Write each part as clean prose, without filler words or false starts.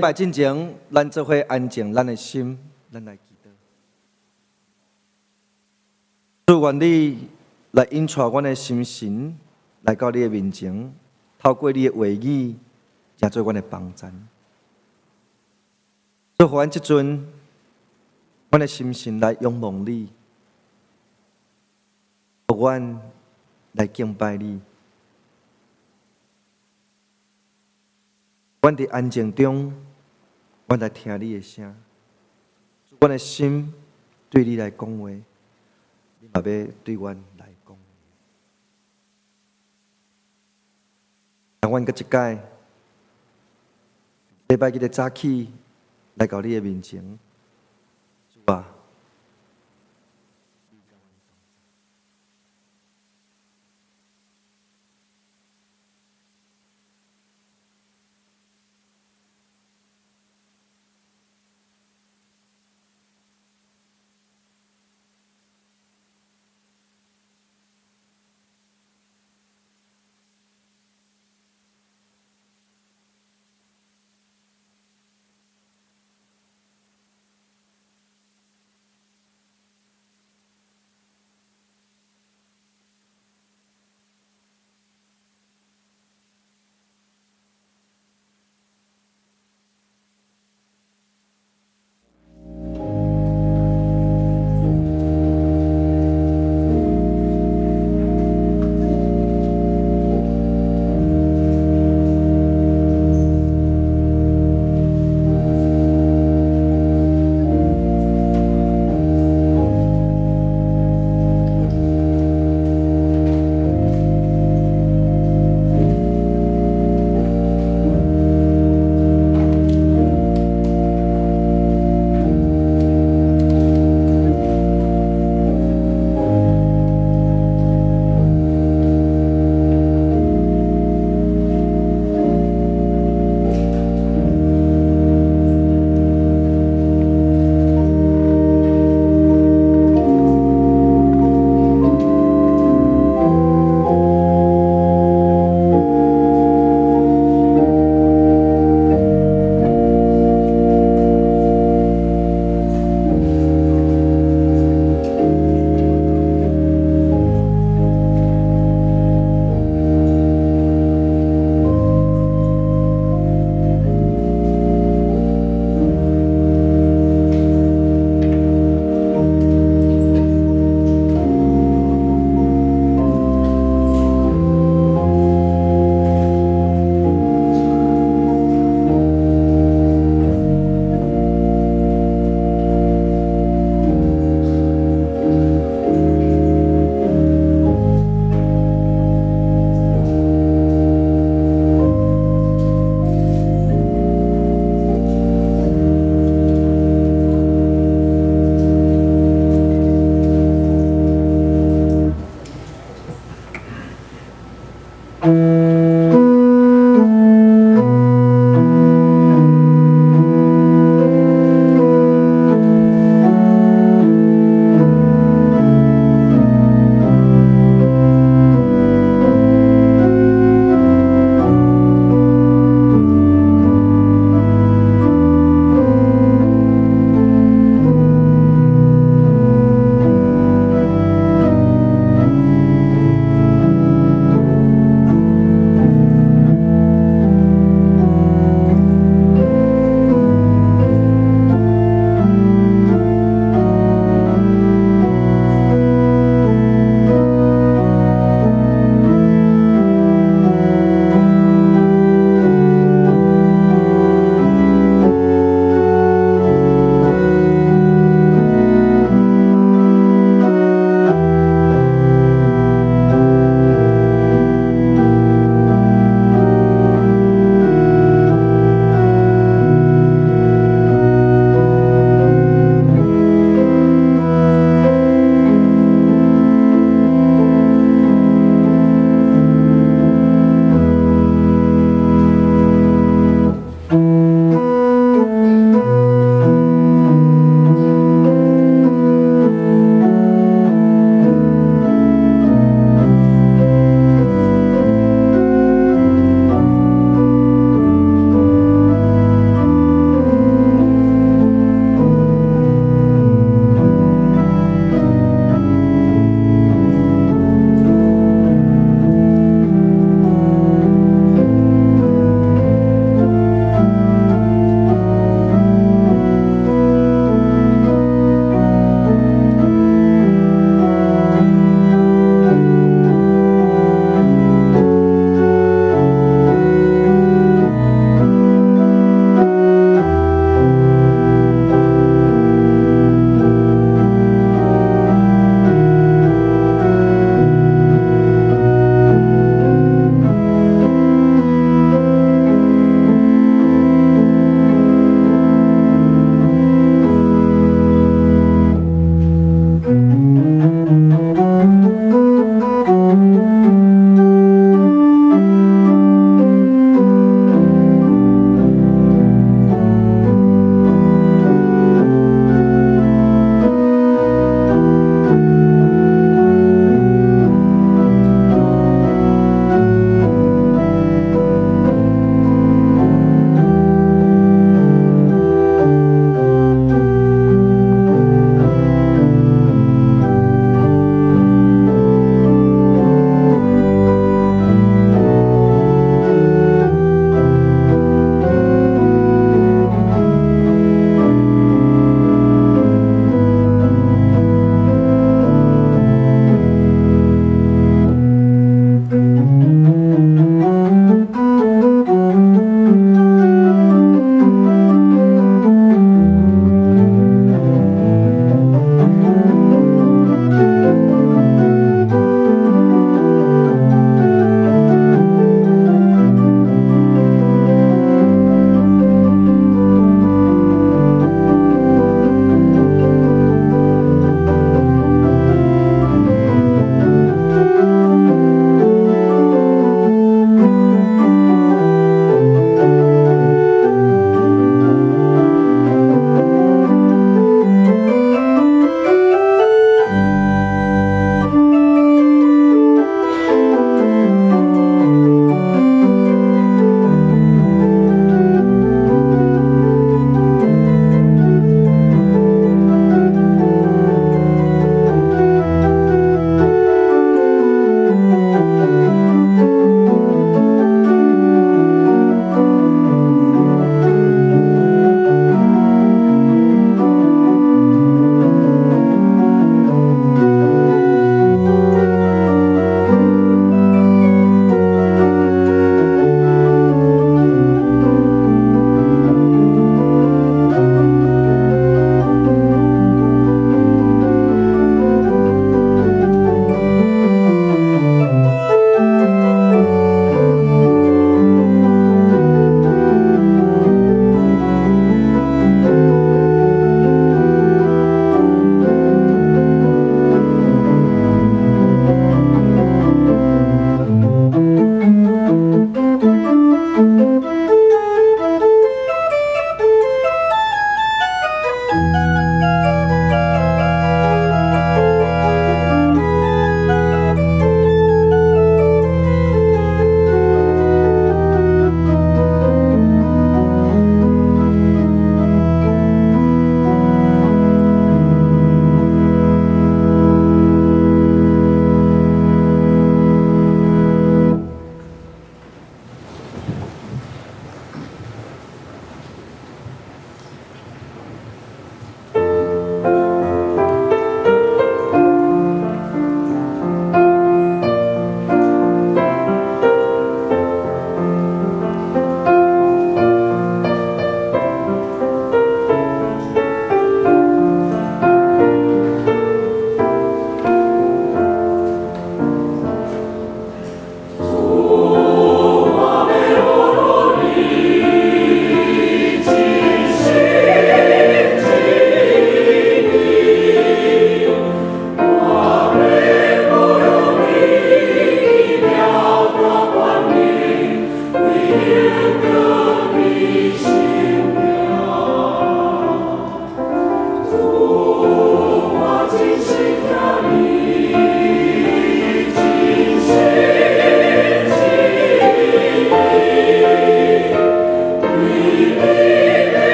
拜進前，咱做伙安靜咱的心，咱來祈禱。主，願你來引帶阮的心神來到你的面前，透過你的話語，成做阮的幫贊。主，予阮這陣，阮的心神來仰望你，予阮來敬拜你。阮佇安靜中，阮來聽你的聲，阮的心對你來講話，你嘛欲對阮來講話。讓阮閣一擺，禮拜日的早起來到你的面前，主啊。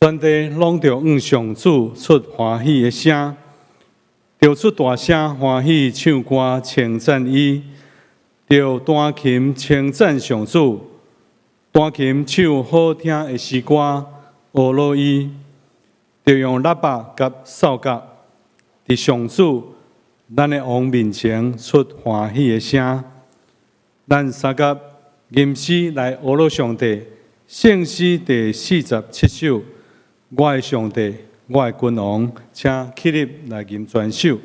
全地攏著向上主出歡喜的聲，著出大聲歡喜唱歌稱讚伊，著彈琴稱讚上主，彈琴唱好聽的詩歌，呵咾伊，著用喇叭佮哨角，佇上主咱的王面前出歡喜的聲。咱三佮吟詩來呵咾上帝，聖詩第47首。我的上帝，我的君王，請起立來吟全首。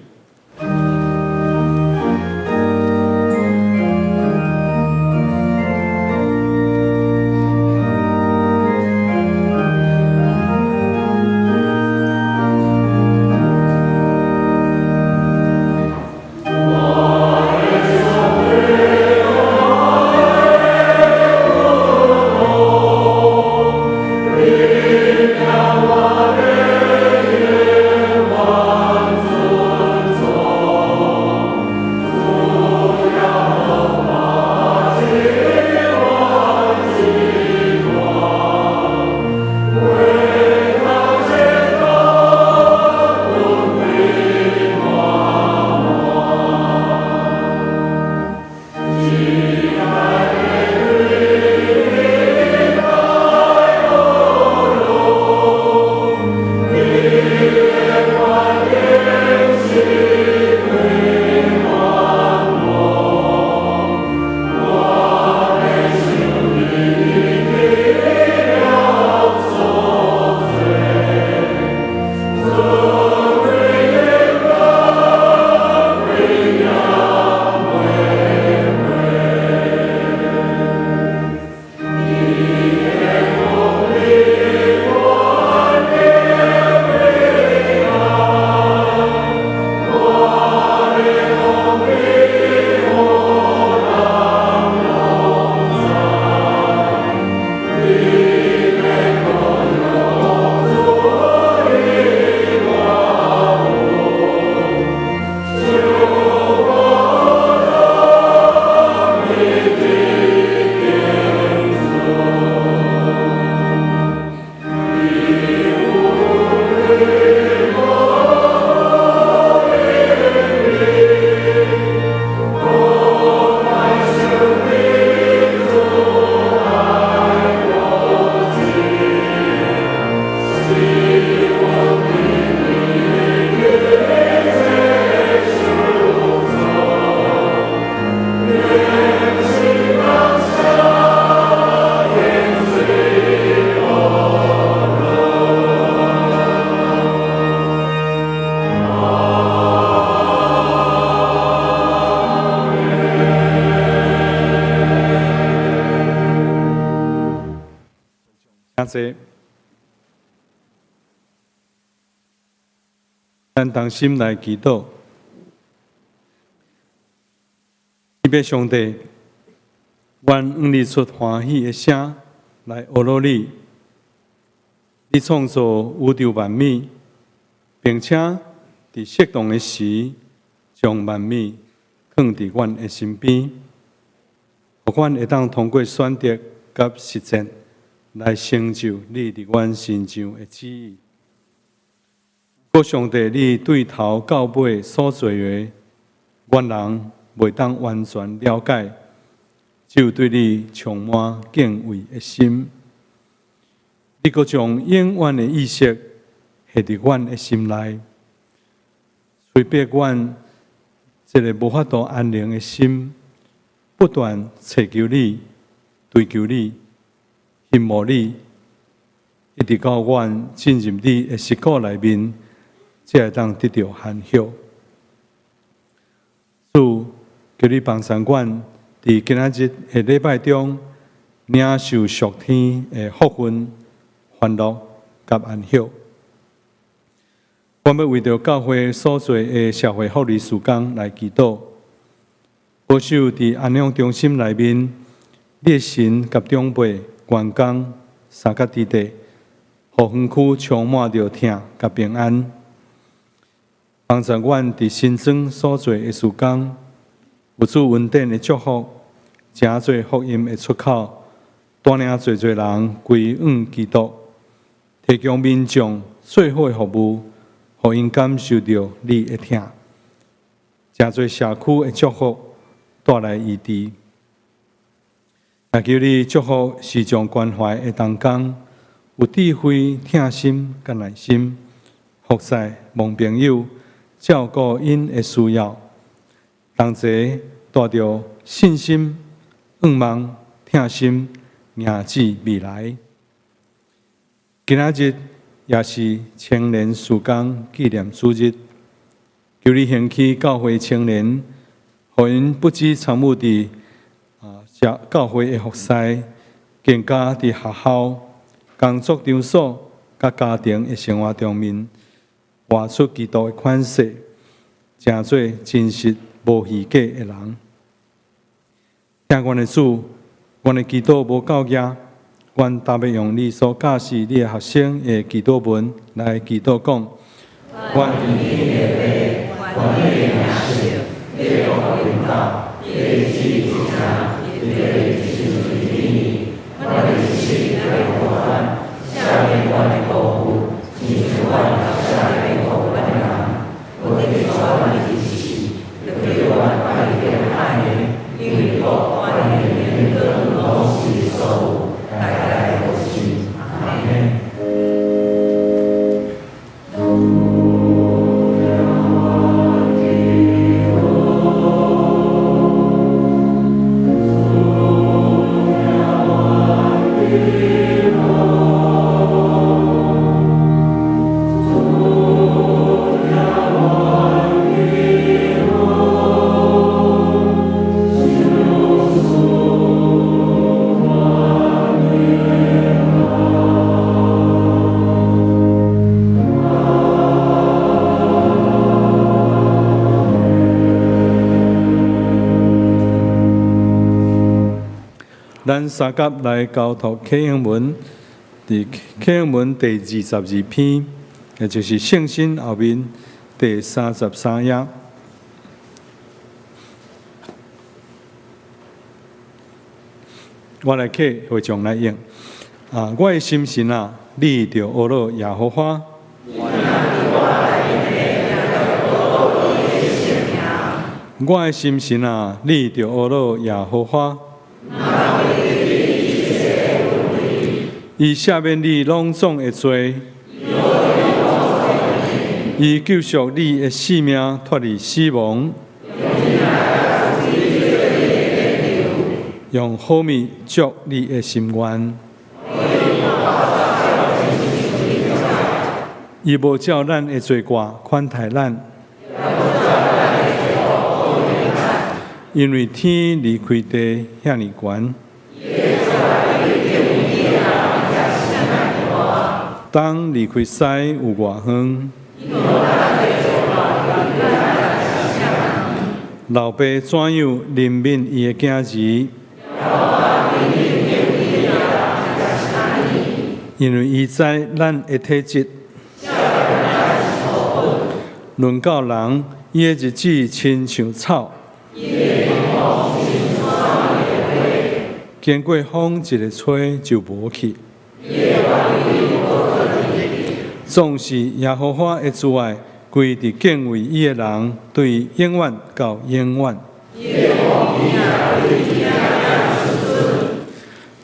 請坐。咱同心來祈禱。天父上帝，阮向你出歡喜的聲來呵咾你。你創造宇宙萬物，並且佇適當的時，將萬物囥佇阮的身邊，予阮會當通過選擇佮實踐來成就你佇阮身上的旨意。閣上帝，你對頭到尾所做的，阮人袂當完全了解，只有對你充滿敬畏的心。你閣將永遠的意識下佇阮的心內，催逼阮這个無法度安寧的心，不斷尋求你、追求你、欣慕你，一直到阮進入你的實骨內面，才會當得著安息。主，求你幫助阮，佇今仔日的禮拜中，領受屬天的福分、歡樂佮安息。阮欲為著教會所做的社會福利事工來祈禱，保守佇安養中心內面，你的神佮長輩、員工相佮佇地，予園區充滿著疼佮平安。幫助阮佇新莊所做的事工，有主恩典的祝福，成做福音的出口，帶領濟濟人歸向基督，提提供民眾最好的服務，予𪜶感受著你的疼，誠濟社區的祝福帶來醫治。也求你祝福視像關懷的同工，有智慧、疼心佮耐心，服侍墓朋友，照顧𪜶的需要，同齊帶著信心、向望、疼心，迎接未來。今仔日也是青年事工紀念主日，求你興起教會青年，予𪜶不只參與佇教會的服侍，更加佇學校、工作場所、佮家庭的生活中面，活出基督的款式，成做真實無虛假的人。疼阮的主，阮的祈禱無夠額，阮特欲用你所教示你的學生的祈禱文來祈禱講。願天的父，願你的名聖，你的國臨到，你的旨意成，佇地親像佇天。阮的一生愛予阮，赦免阮的過犯，親像阮也赦免過阮的人。無得帶阮入試，卻救阮脫離歹的，因為國、權勢、榮光攏是你所有，代代無盡。阿們。咱三甲來交託啟應文，佇啟應文第22篇，也就是聖經後面第33頁。我來啟會眾來應。啊，我的心神啊，你著呵咾耶和華。我的心神啊，你著呵咾耶和華。伊赦免你攏總的罪，伊救贖你的性命脫離死亡，用好物足你的心願。伊無照咱的罪過款待咱，因為天離開地遐爾懸。東離開西有偌遠？老爸怎樣憐憫伊的囝兒？因為伊知咱的體質。論到人，伊的日子親像草，經過風一个吹就無去。總是耶和華的慈愛，歸佇敬畏伊的人，對永遠到永遠。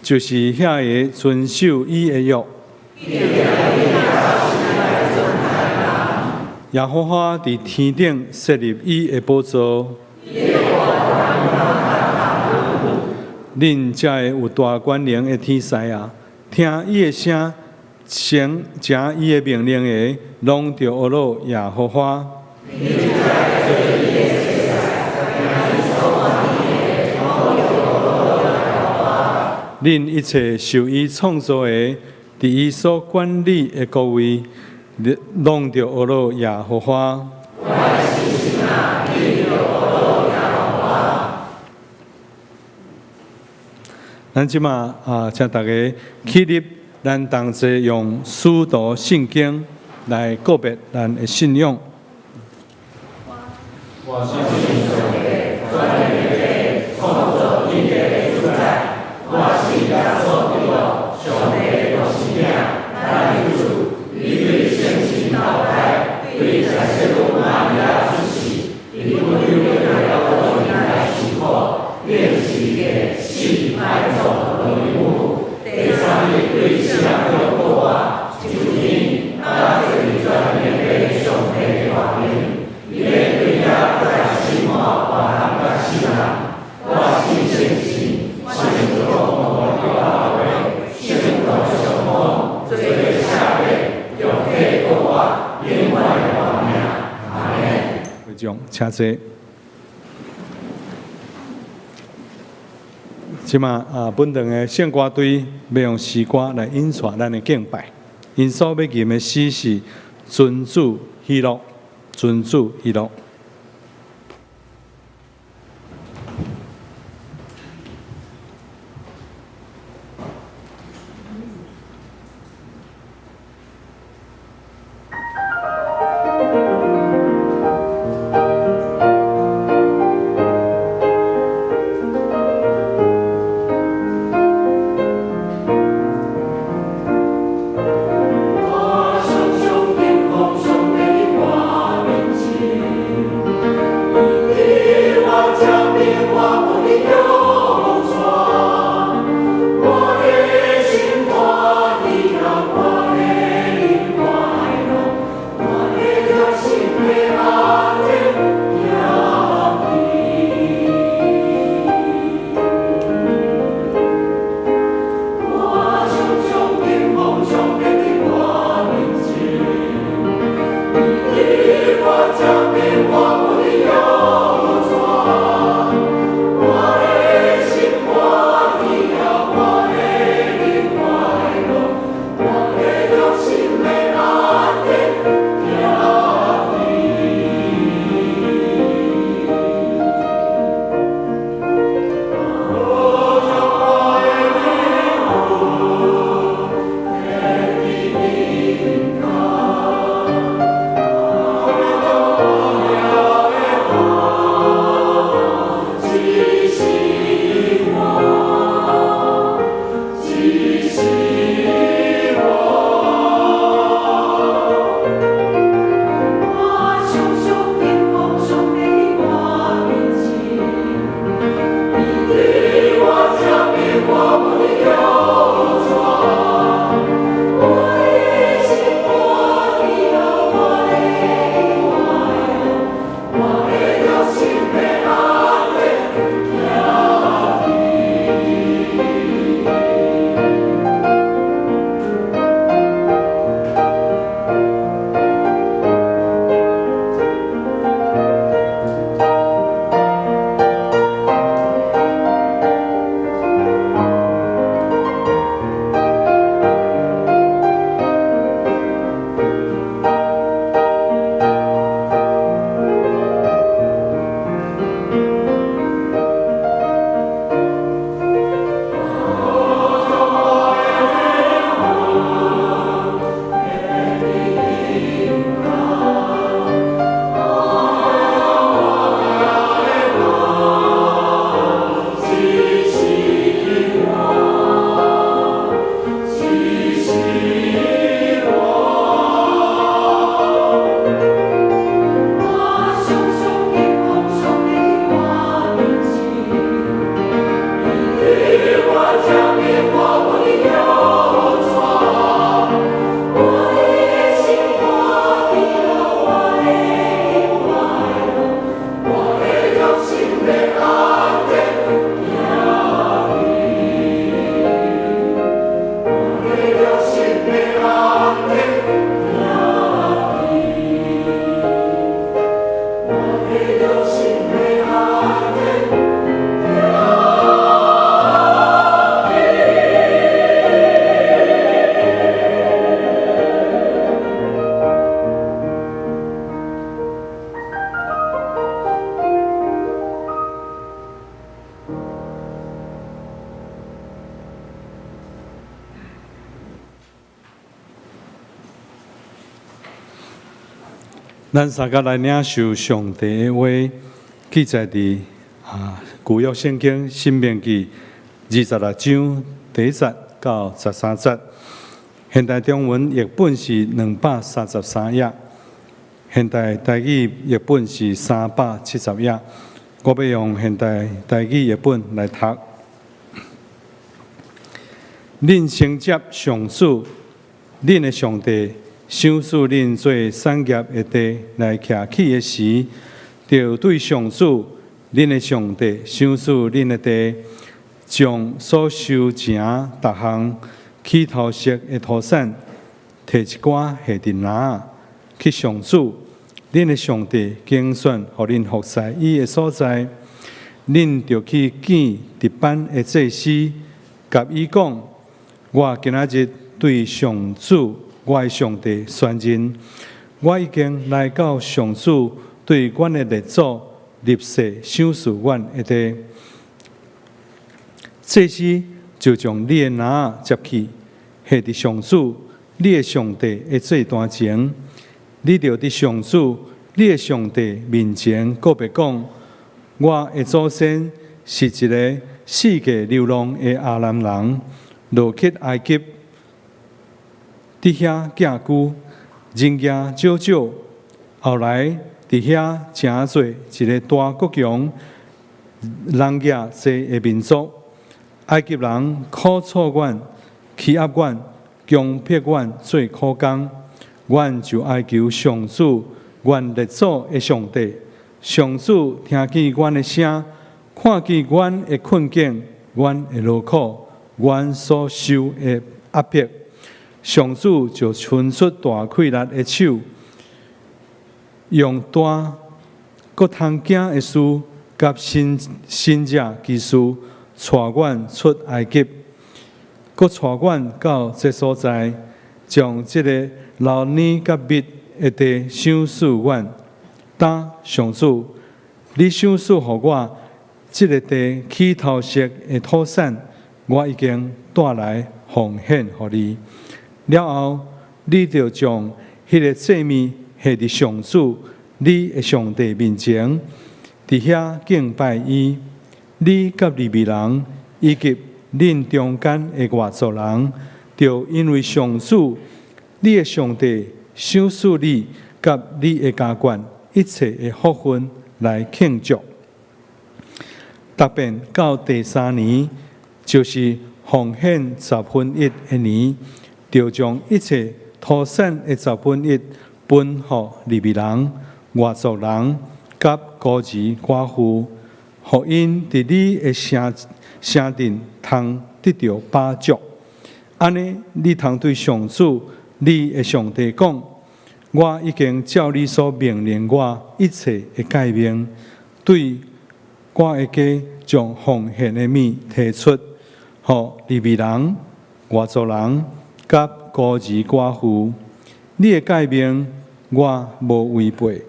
就是遐个遵守伊的約。耶和華佇天頂設立伊的寶座。恁遮个有大權能的天使啊，聽伊的聲，行行伊的命令的，攏著呵咾耶和華。恁一切受伊創造的，佇伊所管理的各位，攏著呵咾耶和華。咱這馬啊，請大家起立，咱同齊用使徒信經來告別咱的信仰。我相信上帝，全能的創造天地的主宰，我信耶穌基督，上帝的獨生子，咱的主。个死愛做丈夫，第三日對死人中復活，就天啊坐佇全能的上帝的右爿，伊欲對遐來審判活人佮死人。我信聖神，聖祖父的教會，聖徒相通，罪赦免，肉體復活，永遠的活命。阿們。會長，請坐。這馬啊，本堂的聖歌隊欲用詩歌來引帶咱的敬拜。𪜶所欲吟的詩是《尊主喜樂》，尊主喜樂。我常常仰望上帝佇我面前，伊佇我前面，我無伫搖掣。我的心歡喜啊，我的靈快樂，我會著新的安定行去。我常常仰望上帝佇我面前，伊佇我前面，我無伫搖掣。我的心歡喜啊，我的靈快樂，我會著新的安定行去。我將我的靈魂獻予你我將我的魂指示我，指示我。我常常仰望上帝佇我面前，伊佇我前面，我無伫搖掣。我的心歡喜啊，我的靈快樂，我會著新的安定行去。指示我，指示我。我常常仰望上帝佇我面前，伊佇我前面，我無伫搖掣。我的心歡喜啊，我的靈快樂，我會著新的安定行去。我會著新的安定行去。我會著新的安定行咱三個來領受上帝的話，記載佇啊舊約聖經申命記26章第一節到13節。現代中文譯本是233頁，現代台語譯本是370頁。我欲用現代台語譯本來讀。恁承接上主，恁的上帝賞賜恁做產業的地來徛起的時，著對上主，恁的上帝賞賜恁的地，將所收成逐項起頭熟的土產，提一寡獻佇籃仔，去上主，恁的上帝揀選予恁服侍伊的所在，恁著去見值班的祭司，共伊講：我今仔日對上主，我的上帝宣認，我已經來到上主對阮的列祖立誓賞賜阮的地。祭司就將你的籃仔接去，獻佇上主，你的上帝的祭壇前，你著佇上主，你的上帝面前告白講：我的祖先是一个四界流浪的亞蘭人，落去埃及，佇遐寄居，人影少少。後來佇遐成做一个大國強、人影濟的民族。埃及人苦楚阮，欺壓阮，強迫阮做苦工，阮就哀求上主，阮列祖的上帝。上主聽見阮的聲，看見阮的困境，阮的勞苦，阮所受的壓迫。上主就伸出大氣力的手，用大閣通驚的事，佮神蹟奇事，帶阮出埃及，閣帶阮到這所在，將這个流奶佮蜜的地賞賜阮。今上主，你賞賜予我這个地起頭熟的土產，我已經帶來奉獻予你。了後，你著將彼个祭物獻佇上主，你的上帝面前，佇遐敬拜伊。你佮利未人以及恁中間的外族人，著因為上主，你的上帝賞賜你佮你的家眷一切的福分來慶祝。逐遍到第三年，就是奉獻十分一的年，著將一切土產的十分一分予利未人、外族人佮孤兒寡婦，予𪜶佇你的城城鎮通得著飽足。按呢，你通對上主，你的上帝講：我已經照你所命令我一切的誡命，對我的家將奉獻的物提出，予利未人、外族人佮孤兒寡婦。你的誡命我無違背，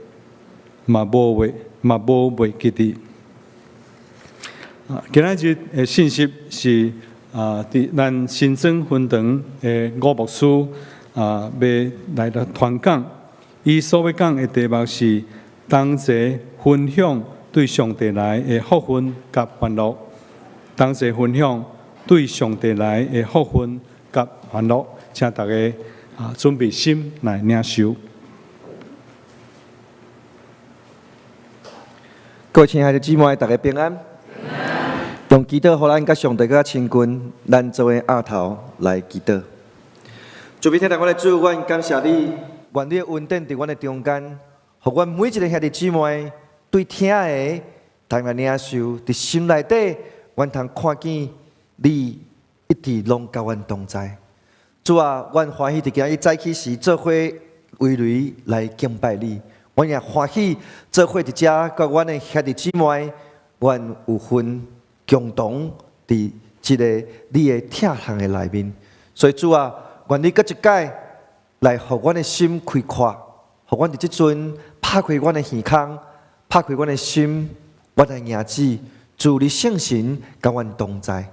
嘛無袂記得。今仔日的信息是佇咱新莊分堂的吳牧師欲來來傳講。伊所欲講的題目是同齊分享對上帝來的福分佮歡樂。同齊分享對上帝來的福分佮歡樂，請大家準備心來領受。各位親愛的姊妹，大家平安。用祈禱，予咱佮上帝閣較親近，咱做伙徼頭來祈禱。慈悲疼愛阮的主，阮感謝你，願你的恩典佇阮的中間，予阮每一个兄弟姊妹對聽的通來領受，佇心內底，阮通看見你一直攏佮阮同在。主啊，阮歡喜佇今日早起時做伙圍內來敬拜你，阮也歡喜做伙佇遮佮阮的兄弟姊妹，阮有份共同佇這个你的疼痛的內面。所以主啊，願你閣一擺來予阮的心開闊，予阮佇這陣拍開阮的耳孔，拍開阮的心，阮來迎接主你聖神佮阮同在。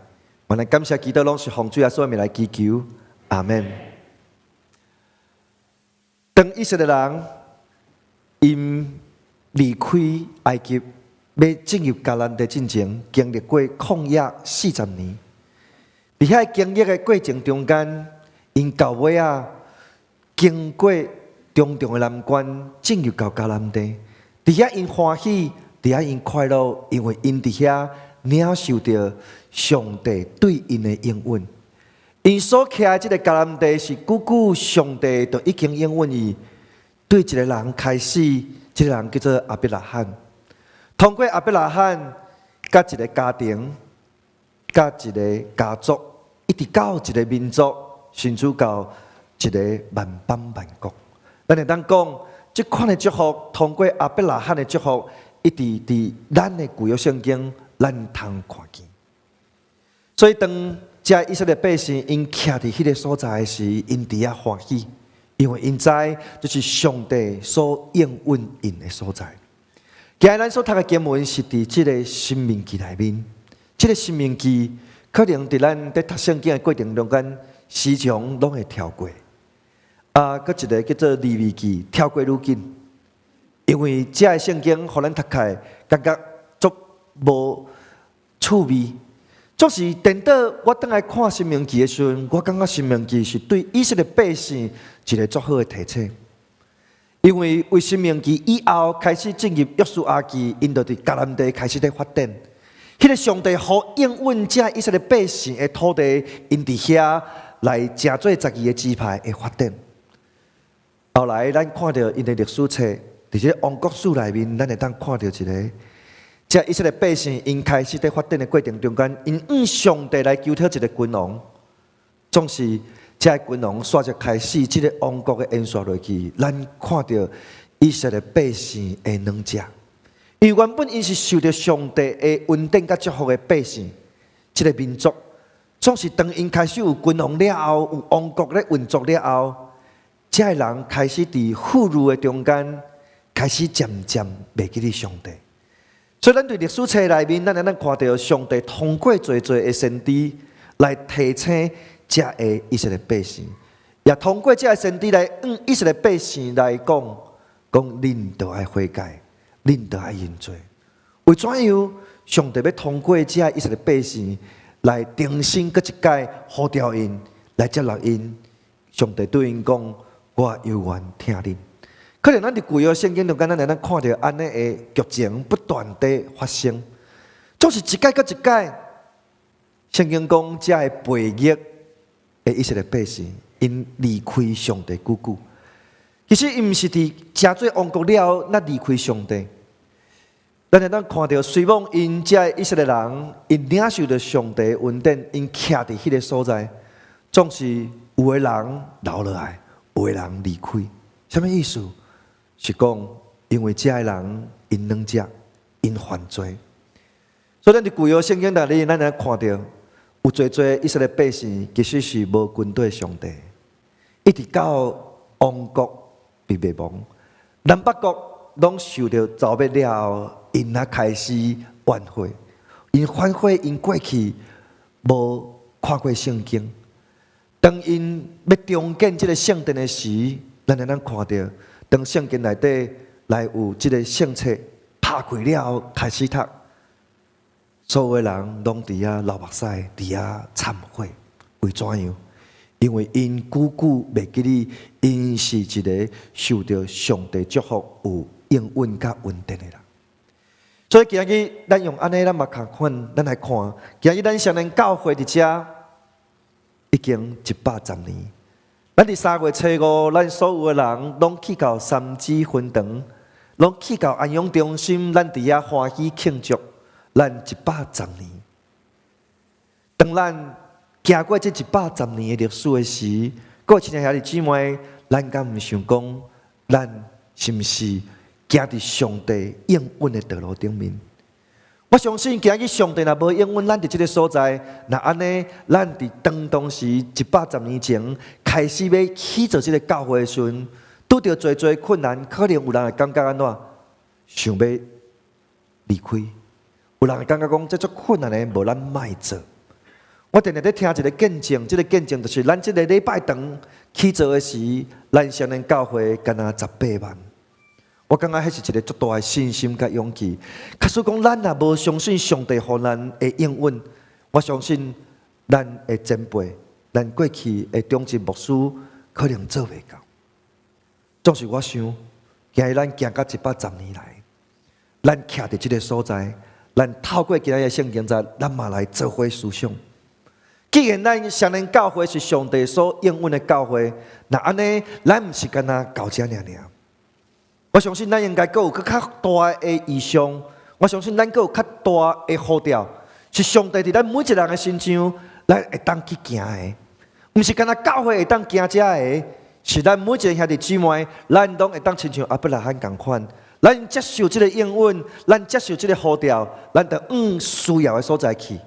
阮來感謝基督，攏是奉主耶穌的名來祈求，阿們。當以色列人𪜶離開埃及，欲進入迦南地進前，經歷過曠野四十年。佇遐經歷的過程中間，𪜶到尾仔經過重重的難關，進入到迦南地。佇遐𪜶歡喜，佇遐𪜶快樂，因為𪜶佇遐領受著上帝對𪜶的應允。𪜶所徛的這个迦南地是久久上帝就已經應允伊，對一個人開始，這个人叫做亞伯拉罕。通過亞伯拉罕，佮一个家庭，佮一个家族，一直到一个民族，甚至到一个萬邦萬國。咱會當講，這款的祝福，通過亞伯拉罕的祝福，一直佇咱的舊約聖經，咱通看見。所以當這以色列百姓𪜶徛佇彼个所在時，𪜶佇遐歡喜，因為𪜶知這是上帝所應允𪜶的所在。今日咱所讀的經文是佇這个申命記內面，這个申命記可能佇咱佇讀聖經的過程中間，時常攏會跳過。啊，閣一个叫做利未記，跳過愈緊，因為這个聖經予咱讀起來感覺足無趣味。總是顛倒，我轉來看申命記的時陣，我感覺申命記是對以色列百姓一个足好的提醒。因為為申命記以後開始進入約書亞記，𪜶就佇迦南地開始咧發展。彼个上帝予應允這以色列百姓的土地，𪜶佇遐來成做十二个支派的發展。後來咱看著𪜶的歷史冊，佇這个王國史內面，咱會當看著一个。這以色列百姓𪜶開始佇發展的過程中間，𪜶向上帝來求討一個君王，總是這个君王煞就開始這个王國的延續落去。咱看著以色列百姓的軟弱，因為原本𪜶是受著上帝的恩典佮祝福的百姓，這个民族總是當𪜶開始有君王了後，有王國咧運作了後，這个人開始佇富裕的中間，開始漸漸袂記得上帝。所以，咱佇歷史冊內面，咱會當看著上帝通過濟濟的先知來提醒這个以色列百姓，也通過這个先知來向以色列百姓來講，講恁著愛悔改，恁著愛認罪。為怎樣？上帝欲通過這个以色列百姓來重新閣一擺呼召𪜶來接納𪜶。上帝對𪜶講：我猶原疼恁。可能咱佇舊約聖經中間，咱會當看著按呢的劇情不斷地發生，總是一擺閣一擺。聖經講，這个背逆的以色列百姓，𪜶離開上帝久久。其實𪜶毋是佇成做王國了後，才離開上帝。咱會當看著，雖罔𪜶這个以色列人，𪜶領受著上帝恩典，𪜶徛佇彼个所在，總是有的人留落來，有的人離開。啥物意思？是講，因為這个人𪜶軟弱，𪜶犯罪，所以咱佇舊約聖經內裡，咱會看著有濟濟以色列百姓其實是無跟綴上帝，一直到王國被滅亡，南北國攏受著剿滅了後，𪜶才開始怨悔，𪜶反悔，𪜶過去無看過聖經，當𪜶欲重建這个聖殿的時，咱會當看著。當聖經內底來有這个聖冊拍開了後，開始讀，所有的人攏佇遐流目屎，佇遐懺悔，為怎樣？因為𪜶久久袂記得，𪜶是一个受著上帝祝福、有應允佮恩典的人。所以今日咱用按呢，咱嘛共款，咱來看，今日咱雙連教會佇遮已經110年。咱佇3月初5，咱所有的人攏去到三芝分堂，攏去到安養中心，咱佇遐歡喜慶祝咱110年。當咱行過這一百十年的歷史的時，各位親愛兄弟姊妹，咱敢毋想講，咱是毋是行佇上帝應允的道路頂面？我相信，今日上帝若無應允咱佇這个所在，若按呢，咱佇當時110年前開始欲起造這个教會的時陣，拄著濟濟困難，可能有人會感覺按怎，想欲離開；有人會感覺講，這足困難的，無咱莫做。我定定咧聽一个見證，這个見證就是咱這个禮拜堂起造的時，咱雙連教會敢若18萬。我感覺彼是一个足大的信心佮勇氣。假使講咱若無相信上帝予咱的應允，我相信咱的前輩、咱過去的長執牧師可能做袂到。總是我想，今日咱行到110年來，咱徛佇這个所在，咱透過今仔日聖經節，咱嘛來做伙思想。既然咱承認教會是上帝所應允的教會，若按呢，咱毋是干焦到遮爾爾。我相信咱應該閣有閣較大的異象，我相信咱閣有較大的呼召，是上帝佇咱每一個人的身上，咱會當去行的，毋是干焦教會會當行遮的，是咱每一個兄弟姊妹，咱攏會當親像亞伯拉罕仝款，咱接受這个應允，咱接受這个呼召，咱就往需要的所在去。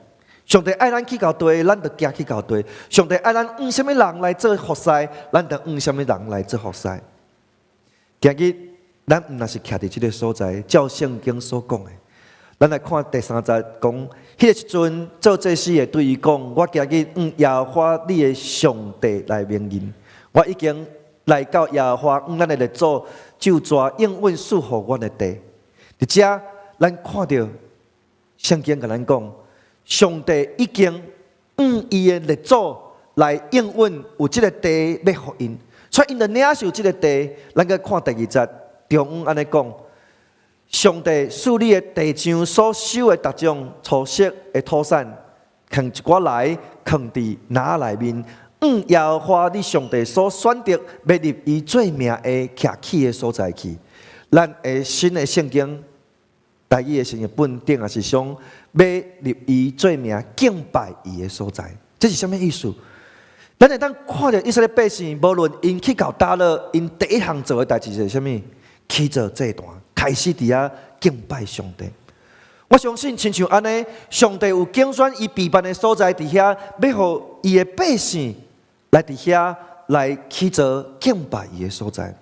上帝愛咱去到佗，咱就行去到佗。上帝愛咱往啥物人來做服侍，咱就往啥物人來做服侍。今日咱毋若是徛佇這个所在，照聖經所講的，咱來看第三節講，彼個時陣做祭司的對伊講：我今日向耶和華你的上帝來明認，我已經來到耶和華向咱的列祖咒詛應允賜予阮的地。佇遮，咱看著聖經共咱講，上帝已經向伊的列祖來應允有這个地欲予𪜶，所以𪜶就領受這个地。咱閣看第二節，中央按呢講：上帝賜你的弟兄所收的逐種粗色的土產，扛一寡來，囥佇籃內面，向耶和華你上帝所選擇欲立伊做名的徛起的所在去。咱的新的聖經，台語的新譯本頂也是講欲立伊做名敬拜伊的所在，這是啥物意思？咱會當看著以色列百姓，無論𪜶去到佗落，𪜶第一項做的代誌是啥物？起造祭壇，開始佇遐敬拜上帝。我相信，親像按呢，上帝有揀選伊備辦的所在佇遐，欲予伊的百姓來佇遐來起造敬拜伊的所在。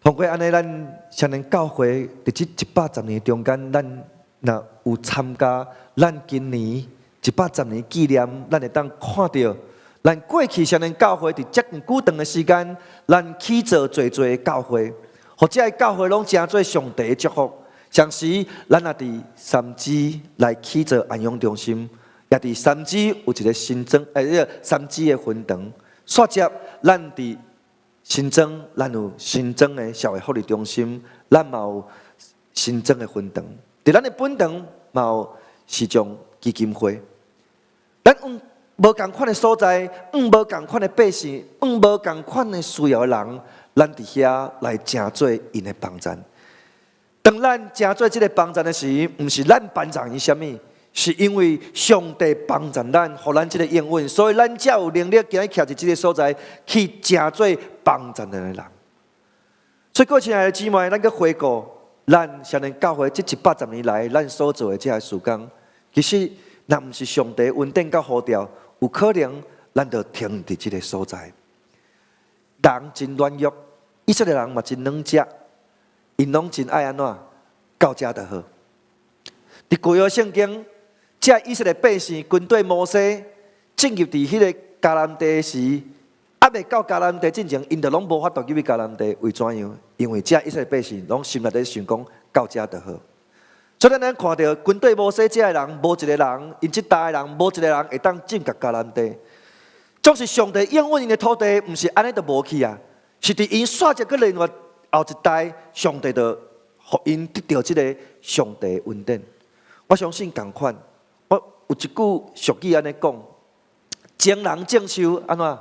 通過按呢，咱雙連教會佇這110年中間，咱若有參加，咱今年一百十年紀念，咱會當看著，咱過去雙連教會佇遮久長的時間，咱起造濟濟教會，予這个教會攏成做上帝的祝福。同時，咱也佇三芝來起造安養中心，也佇三芝有一个新莊，這个三芝的分堂。煞接，咱佇新莊，咱有新莊的社會福利中心，咱嘛有新莊的分堂。佇咱的本堂嘛有視障基金會。咱往無仝款的所在，往無仝款的百姓，往無仝款的需要的人，咱佇遐來成做𪜶的幫贊。當咱成做這个幫贊的時，毋是咱幫助𪜶啥物，是因為上帝幫助咱，予咱這个應允，所以咱才有能力今日徛佇這个所在去成做幫助人的人。所以，各位親愛的姊妹，咱閣回顧咱雙連教會這110年來，咱所做的這个事工，其實若毋是上帝恩典佮呼召，有可能咱就停佇這个所在。人真軟弱，以色列人嘛真軟食，𪜶攏真愛按怎到遮就好。佇舊約聖經，這以色列百姓軍隊摩西進入佇彼个迦南地時，猶未到迦南地進前，𪜶就攏無法度入去迦南地，為怎樣？因為這以色列百姓攏心內底想講到遮就好。所以咱看著軍隊摩西這个人，無一个人，𪜶這代的人，無一个人會當進入迦南地。總是上帝應允𪜶的土地，毋是按呢就無去啊，是佇𪜶煞一個另外後一代，上帝就予𪜶得著這个上帝的恩典。我相信仝款，我有一句俗語按呢講：前人種樹，按怎？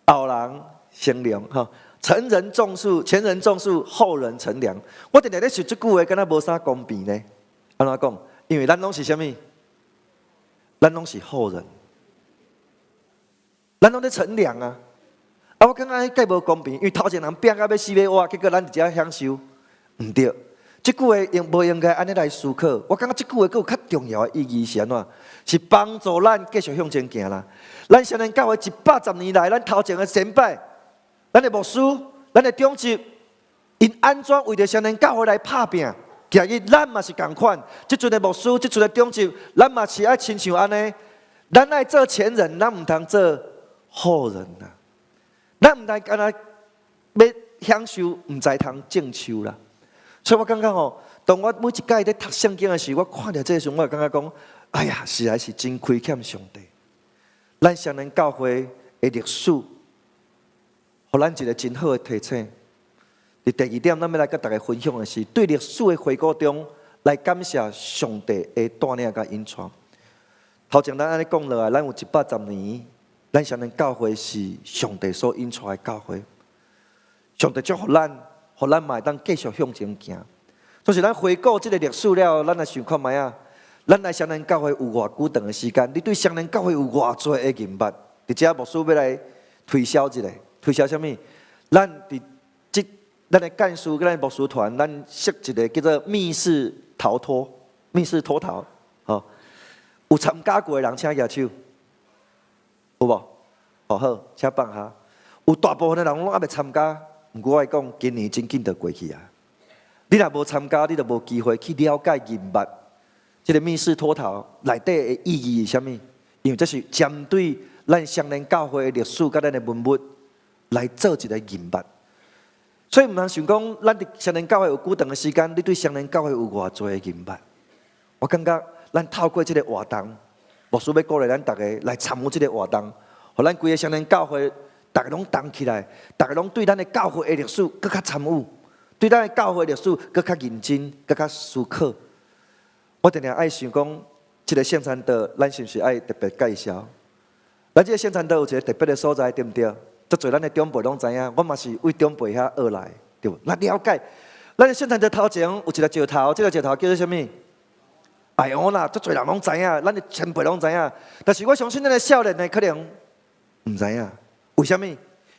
後人乘涼，吼。前人種樹，前人種樹，後人乘涼。我定定咧想這句話，敢若無啥公平呢？按怎講？因為咱攏是啥物？咱攏是後人，咱攏咧乘涼啊！啊，我感覺彼蓋無公平，因為頭前人拚甲欲死欲活，結果咱佇遮享受，毋對。這句話應無應該按呢來思考。我感覺這句話閣有較重要的意義是按怎？是幫助咱繼續向前行啦。咱雙連教會110年來，咱頭前的先輩，咱的牧師，咱的長執，𪜶按怎為著雙連教會來拍拚？今日咱嘛是仝款，這陣的牧師，這陣的長執，咱嘛是愛親像按呢。咱愛做前人，咱毋通做後人啊！咱毋通干焦欲享受，毋知通種樹啦。所以我感覺吼，當我每一擺咧讀聖經的時，我看著這个時陣，我就感覺講，哎呀，實在是真虧欠上帝。咱雙連教會的歷史，予咱一個真好的提醒。伫第二點，咱欲來佮大家分享的是，對歷史的回顧中，來感謝上帝的帶領佮引帶。頭前咱按呢講落來，咱有110年，咱雙連教會是上帝所引帶的教會。上帝祝福咱，予咱嘛會當繼續向前行。就是咱回顧這個歷史了，咱來想看覓仔？咱來雙連教會有偌久長的時間？你對雙連教會有偌濟的認捌？佇遮牧師欲來推銷一下，推銷啥物？咱佇這咱的幹事佮咱牧師團，咱設一個叫做密室逃脫、密室脫逃，吼，有參加過的人請舉手，有無？哦好，請放下。有大部分的人攏猶未參加，毋過我會講，今年真緊就過去啊！你若無參加，你就無機會去了解認捌這個密室脫逃內底的意義是啥物？因為這是針對咱雙連教會的歷史佮咱的文物來做一個認捌。所以毋通想講，咱佇雙連教會有久長的時間，你對雙連教會有偌濟的認捌？我感覺咱透過這個活動，牧師欲鼓勵咱逐家來參與這個活動，予咱規个雙連教會逐家攏動起來，逐家攏對咱的教會的歷史閣較參與，對咱的教會歷史閣較認真，閣較思考。我定定愛想講，這個聖餐桌，咱是毋是愛特別介紹？咱這個聖餐桌有一個特別的所在，對毋對？足濟咱的長輩攏知影，我嘛是為長輩遐學來，對無？咱了解，咱的聖餐桌頭前有一個石頭，這個石頭叫做啥物？愛烏啦，足濟人攏知影，咱的前輩攏知影。但是我相信咱的少年的可能毋知影，為啥物？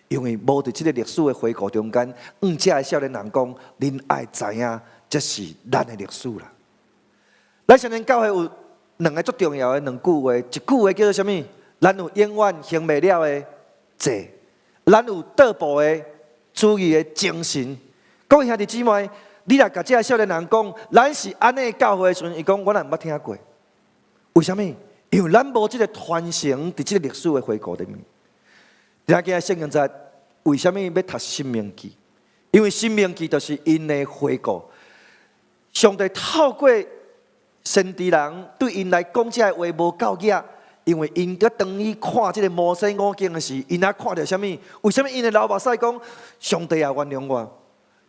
因為無佇這個歷史的回顧中間，向遮的少年人講，恁愛知影，這是咱的歷史啦。咱雙連教會有兩个足重要的兩句話，一句話叫做啥物？咱有永遠興袂了的債，咱有倒步的主義的精神。各位兄弟姊妹，你若共這个少年人講，咱是按呢教會的時陣，伊講我哪毋捌聽過。為啥物？因為咱無這个傳承佇這个歷史的回顧裡面。聽見聖經節，為啥物欲讀申命記？因為申命記就是𪜶的回顧。上帝透過先知人對𪜶來講這个話無夠額，因為𪜶閣當去看這个摩西五經的時，𪜶也看著啥物？為啥物𪜶會流目屎講上帝啊原諒我？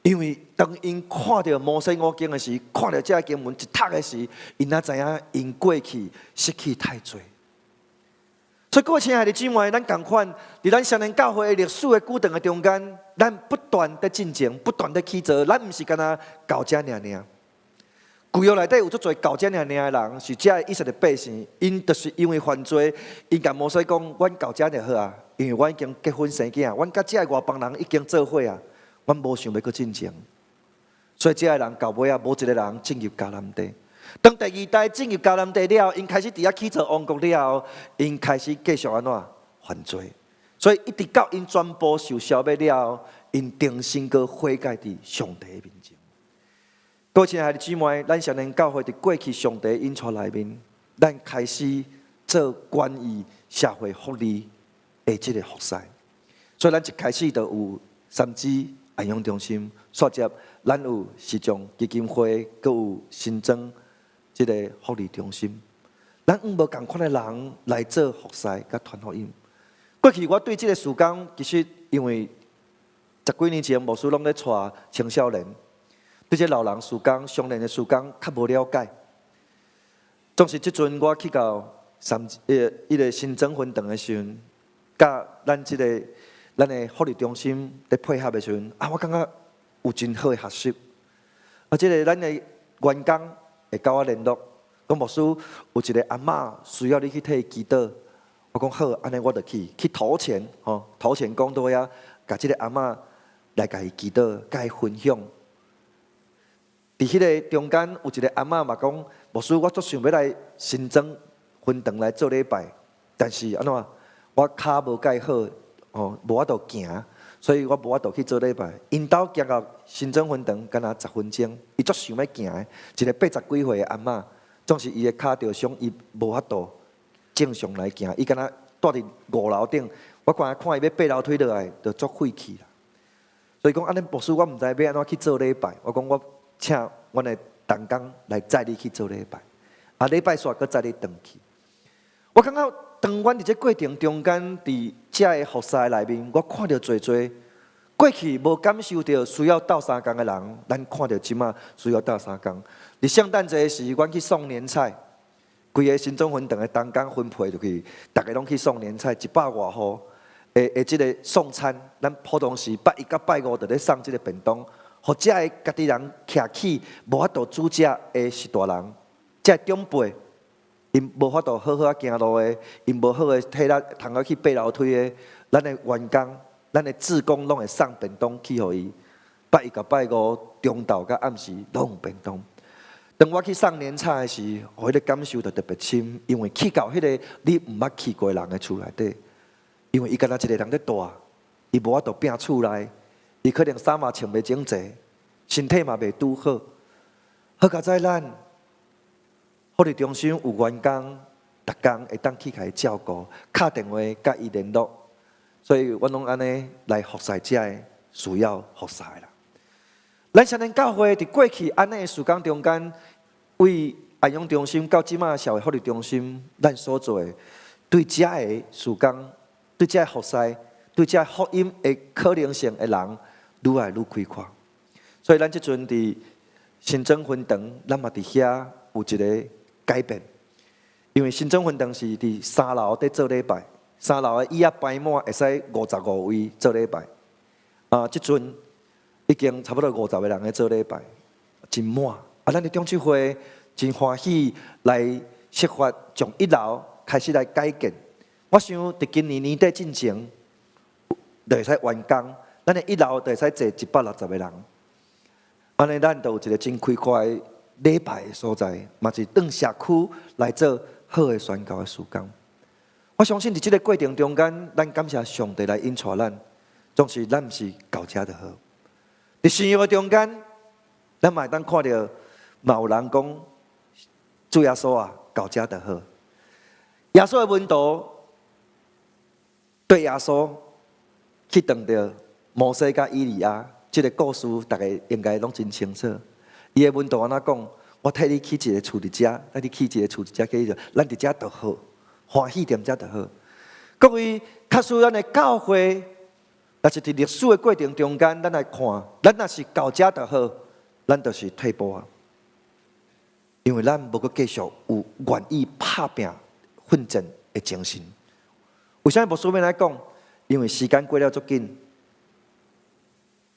因為當𪜶看著摩西五經的時，看著這个經文一讀的時，𪜶也知影𪜶過去失去太濟。所以各位親愛的姊妹，咱仝款佇咱雙連教會的歷史的久長的中間，咱不斷的進前，不斷的起造，咱毋是干焦到遮爾爾。舊約內底有足濟到遮爾爾的人，是遮以色列百姓，𪜶就是因為犯罪，𪜶共摩西講，阮到遮就好啊，因為阮已經結婚生囝，阮佮遮个外邦人已經做伙啊，阮無想欲閣進前。所以遮个人到尾仔，無一个人進入迦南地。當第二代進入迦南地了，𪜶開始佇遐起造王國了後，𪜶開始繼續按怎犯罪。所以一直到𪜶全部受消滅了後，𪜶重新閣悔改佇上帝的面前。各位親愛的姊妹，咱雙連教會佇過去上帝引帶內面，咱開始做關於社會福利的這個服侍。所以咱一開始就有三芝安養中心，煞接咱有視障基金會，閣有新莊這个福利中心。咱向無仝款的人來做服侍佮傳福音。過去我對這个事工，其實因為十幾年前牧師攏咧帶青少年，對這老人事工、雙連的事工較無了解。總是這陣我去到三彼个新莊分堂的時陣，佮咱這个咱的福利中心咧配合的時陣，啊，我感覺有真好的學習。啊，這个咱的員工會佮我聯絡，講牧師有一个阿嬤需要你去替伊祈禱。我講好，按呢我就去去頭前吼，頭前講道遐，共這个阿嬤來共伊祈禱，共伊分享。佇彼个中間有一个阿嬤嘛講，牧師，我足想欲來新莊分堂來做禮拜，但是按怎，我跤無蓋好，吼，無法度行，所以我無法度去做禮拜。𪜶兜行到新莊分堂，敢若10分鐘，伊足想欲行的，一个80幾歲的阿嬤，總是伊的跤著傷，伊無法度正常來行，伊敢若蹛佇五樓頂，我看看伊欲爬樓梯落來，就足費氣啦。所以講按呢，牧師，我毋知欲按怎去做禮拜。我講我請阮的同工來載你去做禮拜，啊，禮拜煞閣載你轉去。我感覺當阮佇這過程中間，佇遮个服侍內面，我看著濟濟過去無感受著需要鬥相共的人，咱看著這馬需要鬥相共。佇聖誕節時，阮去送年菜，規个新莊分堂的同工分配入去，逐个攏去送年菜，一百外戶的這个送餐，咱普通時拜一佮拜五就咧送這个便當，予遮个家己人徛起無法度煮食的序大人，遮長輩，𪜶無法度好好仔行路的，𪜶無好的體力通好去爬樓梯的，咱的員工，咱的志工攏會送便當去予伊。拜一佮拜五，中晝佮暗時攏有便當。當我去送年菜的時，我彼个感受就特別深，因為去到彼个你毋捌去過人的厝內底，因為伊干焦一个人咧蹛，伊無法度摒厝內，伊可能衫嘛穿袂整齊，身體嘛袂拄好。好佳哉咱福利中心有員工，逐工會當去共伊照顧，敲電話佮伊聯絡，所以阮攏按呢來服侍遮个需要服侍的人。咱雙連教會佇過去按呢的時間中間，為安養中心到這馬社會福利中心，咱所做的，對遮个事工，對遮个服侍，對遮福音的可能性的人，愈來愈開闊。所以咱這陣佇新莊分堂，咱嘛佇遐有一个改變，因為新莊分堂是佇三樓佇做禮拜，三樓的椅仔排滿，會使55位做禮拜。啊，這陣已經差不多五十个人咧做禮拜，真滿。啊，咱的長執會真歡喜來設法從一樓開始來改建。我想佇今年年底進前，就會使完工。咱的一樓就會使坐160个人。按呢，咱就有一个真開闊的禮拜的所在，嘛是當社區來做好的宣教的事工。我相信佇這个過程中間，咱感謝上帝來引帶咱，總是咱毋是到遮就好。佇信仰的中間，咱嘛會當看著，嘛有人講主耶穌啊，到遮就好。耶穌的門徒對耶穌去撞著摩西佮以利亞，這个故事逐家應該攏真清楚。伊的門徒按怎講？我替你起一个厝佇遮，替你起一个厝佇遮，起咱佇遮就好，歡喜踮遮就好。各位，假使咱的教會，若是佇歷史的過程中間，咱來看，咱若是到遮就好，咱就是退步啊。因為咱無閣繼續有願意拍拚奮戰的精神。為啥物牧師欲按呢講？因為時間過了足緊，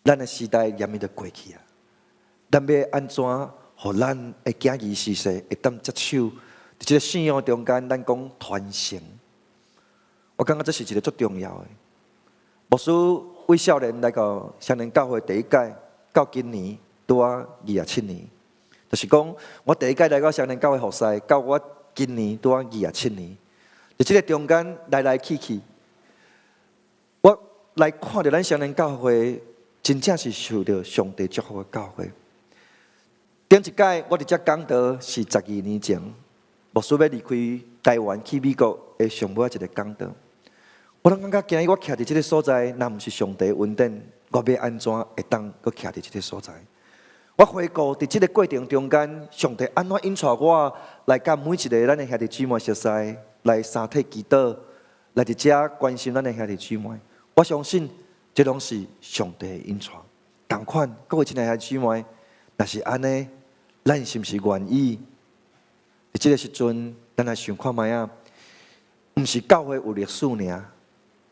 咱的時代嚴密就過去啊。咱欲按怎，予咱的囝兒婿婿會當接手？佇這个信仰中間，咱講傳承。我感覺這是一个足重要的。牧師為少年來到雙連教會第一屆，到今年拄仔27年，就是講我第一屆來到雙連教會服侍，到我今年拄仔二十七年，佇這个中間來來去去，我來看著咱雙連教會，真正是受著上帝祝福的教會。頂一屆我佇遮講道是12年前，牧師欲離開台灣去美國的上尾一个講道。我攏感覺今日我徛佇這个所在，若毋是上帝恩典，我欲按怎會當閣徛佇這个所在？我回顧佇這个過程中間，上帝按怎引帶我來佮每一个咱的兄弟姊妹熟似，來三體祈禱，來佇遮關心咱的兄弟姊妹。我相信這攏是上帝的引帶。仝款，各位親愛的兄弟姊妹，若是按呢，咱是毋是願意？佇這个時陣，咱來想看覓仔？毋是教會有歷史爾，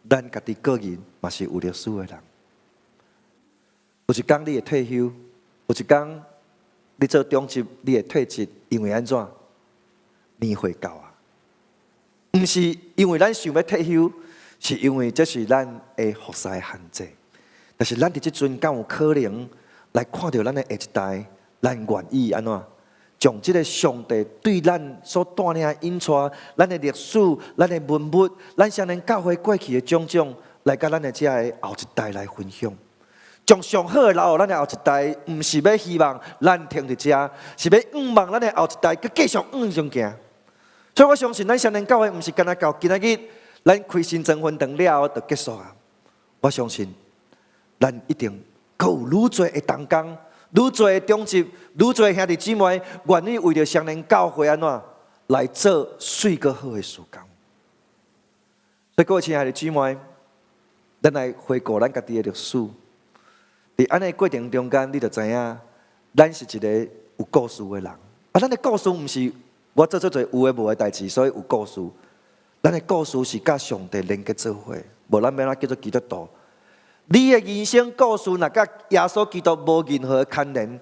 咱家己個人嘛是有歷史的人。有一工你會退休，有一工你做長執，你會退職，因為按怎？年歲到啊！毋是因為咱想欲退休，是因為這是咱的服侍限制。但是咱佇這陣敢有可能來看著咱的下一代，咱願意按怎？將這个上帝對咱所帶領的引帶，咱的歷史、咱的文物、咱雙連教會過去的種種，來佮咱的遮个後一代來分享。將上好的留予咱的後一代，毋是欲希望咱停佇遮，是欲向望咱的後一代，閣繼續向上行。所以我相信，咱雙連教會毋是干焦到今仔日，咱開新莊分堂了後就結束啊！我相信，咱一定閣有愈濟的同工，愈濟的長執，愈濟兄弟姊妹，願意為著雙連教會按怎來做媠閣好的事工。所以各位親愛的姊妹，咱來回顧咱家己的歷史。佇按呢過程中間，你就知影，咱是一個有故事的人。啊，咱的故事毋是我做足濟有的無的代誌，所以有故事。咱的故事是佮上帝連結做伙，無咱欲按怎叫做基督徒？你的人生故事若佮耶穌基督無任何牽連，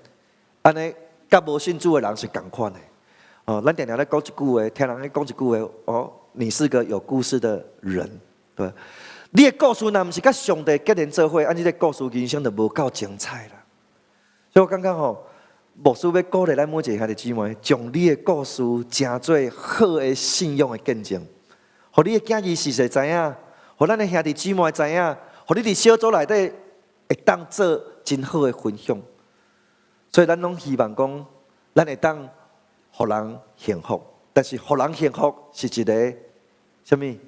按呢佮無信主的人是仝款的。哦，咱定定咧講一句話，聽人咧講一句話，哦，你是個有故事的人，對。你的故事若毋是佮上帝結連做伙，按呢這個故事人生就無夠精彩啦。所以我感覺吼，牧師欲鼓勵咱每一個兄弟姊妹，將你的故事成做好的信仰的見證，予你的囝兒時勢知影，予咱的兄弟姊妹知影，予你佇小組內底會當做真好的分享。所以咱攏希望講，咱會當予人幸福，但是予人幸福是一個啥物？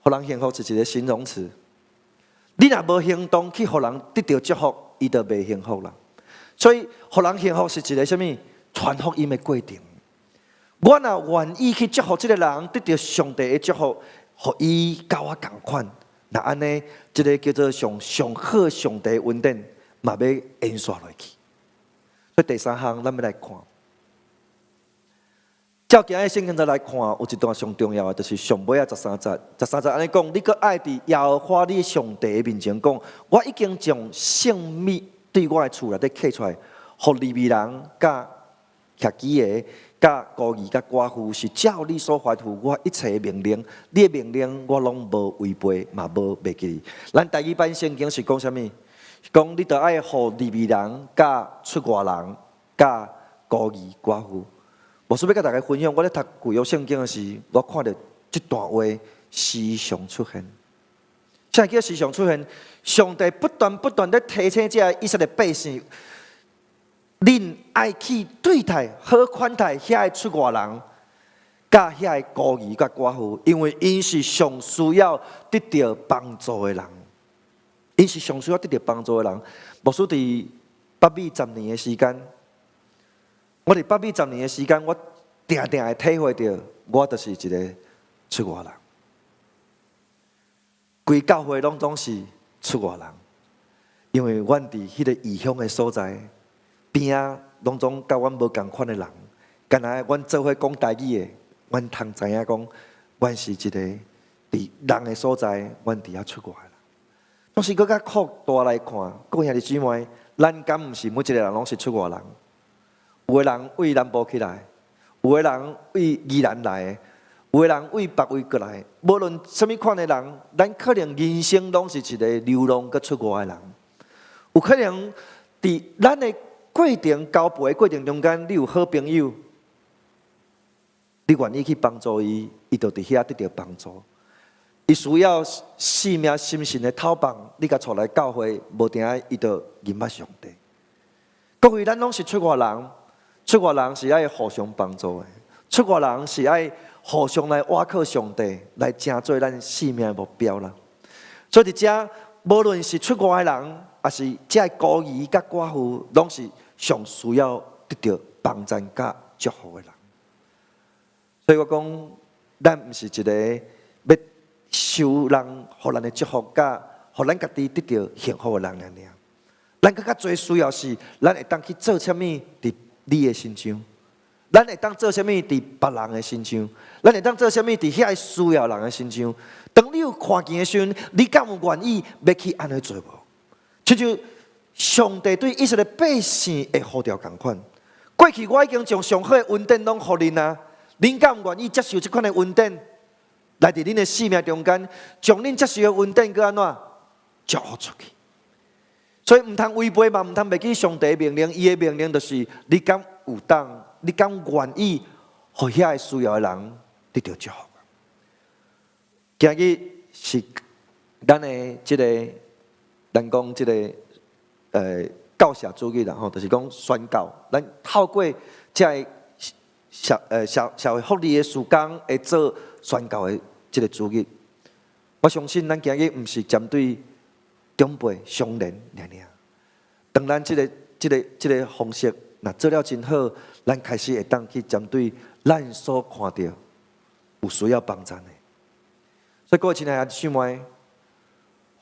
予人幸福是一個形容詞。你若無行動去予人得著祝福，伊就袂幸福啦。所以，予人幸福是一個啥物？傳福音的過程。我若願意去祝福這個人，得著上帝的祝福，予伊佮我仝款。若按呢，這個叫做上上好上帝恩典，嘛欲延續落去。所以第三項，咱欲來看。照今日聖經來看，有一段上重要的，就是上尾仔十三節。十三節按呢講，你閣愛佇耶和華你上帝面前講，我已經將聖物對我的厝內底揢出來，予利未人、佮徛乩的、佮孤兒、佮寡婦，是照你所吩咐我一切的命令，你的命令我攏無違背，嘛無袂記。咱台語版聖經是講啥物？講你著愛予利未人、佮出外人、佮孤兒寡婦。牧師欲佮大家分享，我咧讀舊約聖經的時，我看著這段話時常出現。啥叫時常出現？上帝不斷不斷咧提醒這以色列百姓，恁愛去對待好款待遐个出外人，佮遐个孤兒佮寡婦，因為𪜶是上需要得著幫助的人。𪜶是上需要得著幫助的人。牧師佇北美十年的時間。我佇北美十年的時間，我定定會體會著，我就是一個出外人。規教會攏總是出外人，因為阮佇彼個異鄉的所在，邊仔攏總佮阮無仝款的人，敢若阮做伙講台語的，阮通知影講，阮是一個佇人的所在，阮佇遐出外人。同時，閣較擴大來看，各位兄弟姊妹，咱敢毋是每一個人攏是出外人？有的人為南部起來，有的人為宜蘭來的，有的人為別位過來。無論啥物款的人，咱可能人生攏是一個流浪閣出外的人。有可能佇咱的過程交陪的過程中間，你有好朋友，你願意去幫助伊，伊就佇遐得著幫助。伊需要性命心神的透放，你共帶來教會，無定伊就認捌上帝。各位，咱攏是出外人。出外人是愛互相幫助的，出外人是愛互相來倚靠上帝，來成做咱生命的目標啦。所以佇遮，無論是出外的人，抑是這孤兒佮寡婦，攏是上需要得著幫贊佮祝福的人。所以我講，咱毋是一個欲收人，予咱的祝福，佮予咱家己得著幸福的人爾爾。咱閣較濟需要是，咱會當去做啥物？佇你的身上，咱會當做啥物？佇別人的身上，咱會當做啥物？佇遐需要人的身上。當你有看見的時陣，你敢有願意欲去按呢做無？親像上帝對以色列百姓的呼召仝款。過去我已經將上好的恩典攏予恁啊，恁敢有願意接受這款的恩典？來佇恁的生命中間，將恁接受的恩典閣按怎祝福出去？所以毋通違背嘛，毋通袂記上帝命令。伊的命令就是：你敢有當，你敢願意，予遐個需要的人得著祝福。今日是咱的這個，咱講這個，教社主日啦吼，就是講宣教。咱透過這个社會福利的事工，會做宣教的這個主日。我相信咱今日毋是針對長輩相連爾爾，當咱這個方式，若做了真好，咱開始會當去針對咱所看著有需要幫助的。所以各位親愛的兄弟姊妹，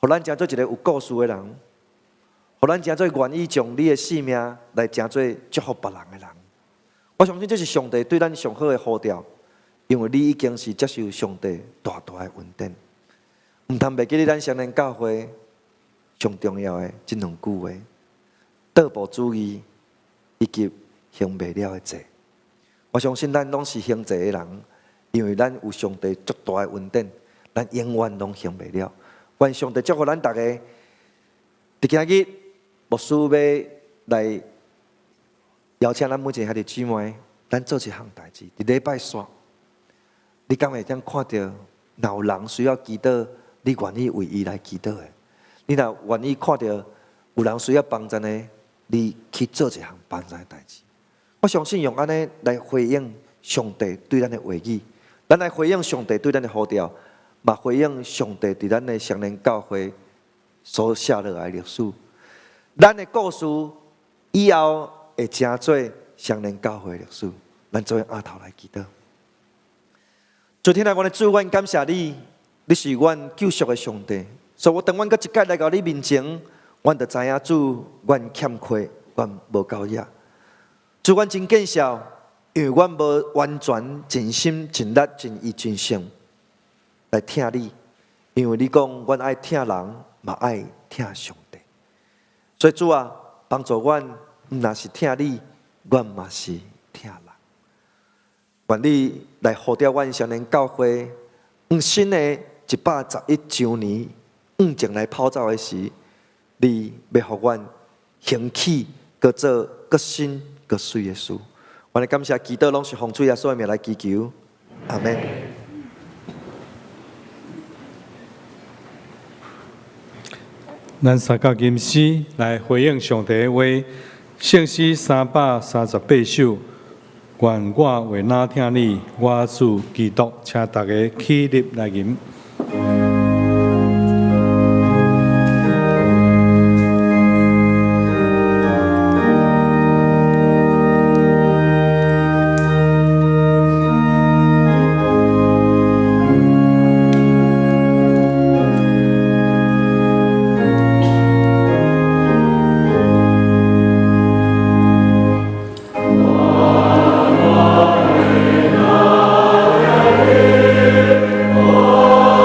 予咱成做一個有故事的人，予咱成做願意將你的性命來成做祝福別人的人。我相信這是上帝對咱上好的呼召，因為你已經是接受上帝大大的恩典。毋通袂記得咱雙連教會上重要的這兩句話：倒步主義以及還袂了的債。我相信咱攏是還債的人，因為咱有上帝足大的恩典，咱永遠攏還袂了。願上帝祝福咱逐家。佇今日，牧師欲來邀請咱每一个兄弟姊妹，咱做一項代誌。佇禮拜四，你敢會當看著，若有人需要祈禱，你願意為伊來祈禱的？你若願意看著有人需要幫贊的，你去做一項幫贊的代誌。我相信用按呢來回應上帝對咱的話語，咱來回應上帝對咱的呼召，嘛回應上帝佇咱的雙連教會所寫落來的歷史。咱的故事以後會成做雙連教會的歷史。咱做伙徛頭來祈禱。主天啊，阮的主，阮感謝你，你是阮救贖的上帝。所以我當阮閣一擺來到你面前，阮就知影主，阮欠缺，阮無夠額。主，阮真見笑，因為阮無完全盡心盡力盡意盡性來疼你，因為你講阮愛疼人，嘛愛疼上帝。所以主啊，幫助阮，毋但是疼你，阮嘛是疼人。願你來呼召阮雙連教會，用新的111周年向前來跑走的時，你欲予阮興起，閣做閣新閣媠的事。阮來感謝祈禱，攏是奉主耶穌的名來祈求，阿們。咱三角吟詩來回應上帝的話，聖詩338首，願我話若疼你，我主基督，請大家起立來吟。我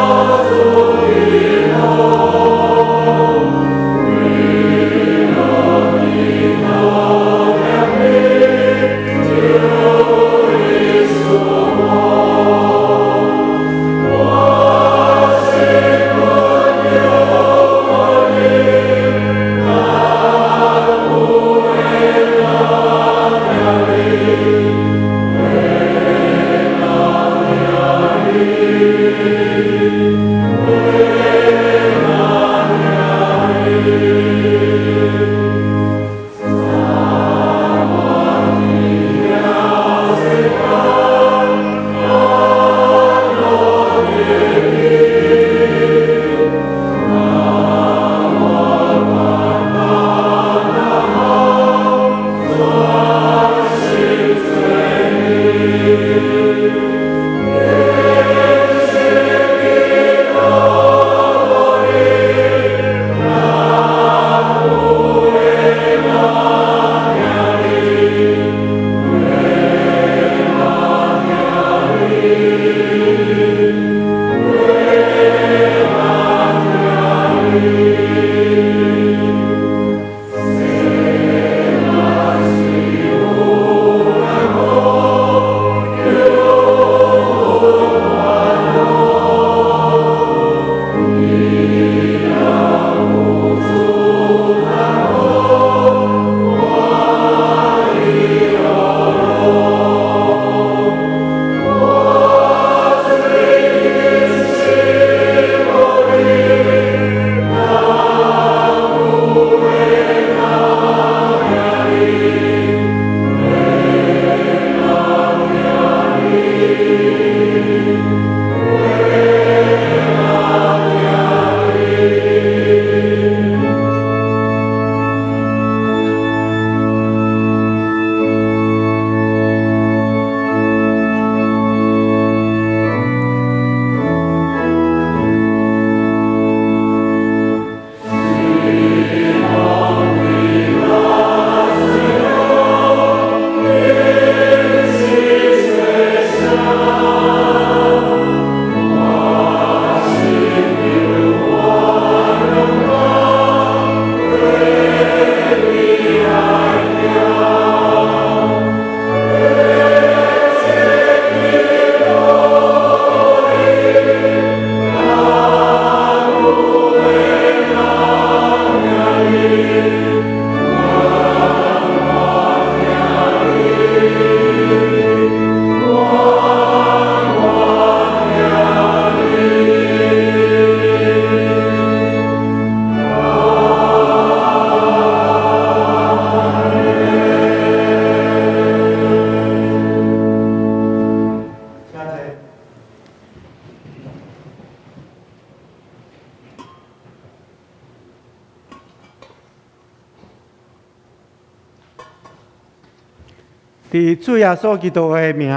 佇主耶穌基督的名，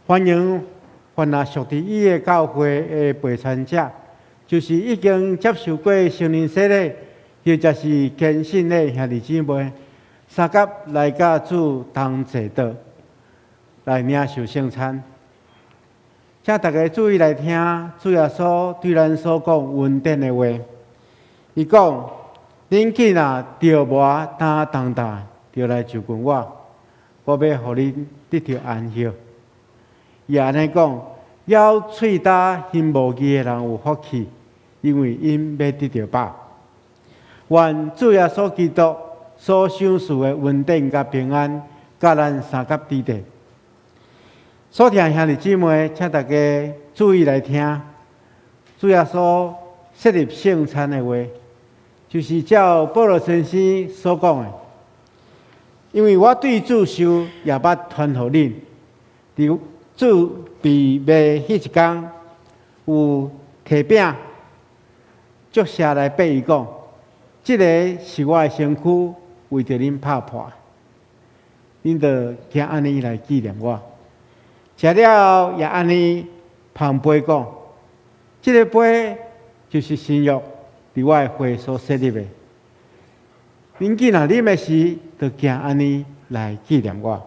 歡迎凡若屬佇伊的教會的陪餐者，就是已經接受過聖靈洗禮，或者是堅信的兄弟姊妹，相佮來佮主同坐桌，來領受聖餐。請大家注意來聽主耶穌對咱所講恩典的話。伊講：恁囝若著無擔重擔，就來就近我，我欲予恁得著安息。伊按呢講，枵喙焦心無義的人有福氣，因為𪜶欲得著飽。願主耶穌基督所賞賜的恩典佮平安，佮咱相佮佇咧。所聽兄弟姊妹，請大家注意來聽，主耶穌設立聖餐的話，就是照保羅先生所講的。因為我對主受，也捌傳予恁。佇主被賣彼一工，有提餅，祝謝來擘伊講：這个是我的身軀，為著恁拍破，恁著行按呢來紀念我。食了後也按呢捧杯講：這个杯就是新約，佇我的血所設立的。恁囝若啉的時，就行按呢來紀念我。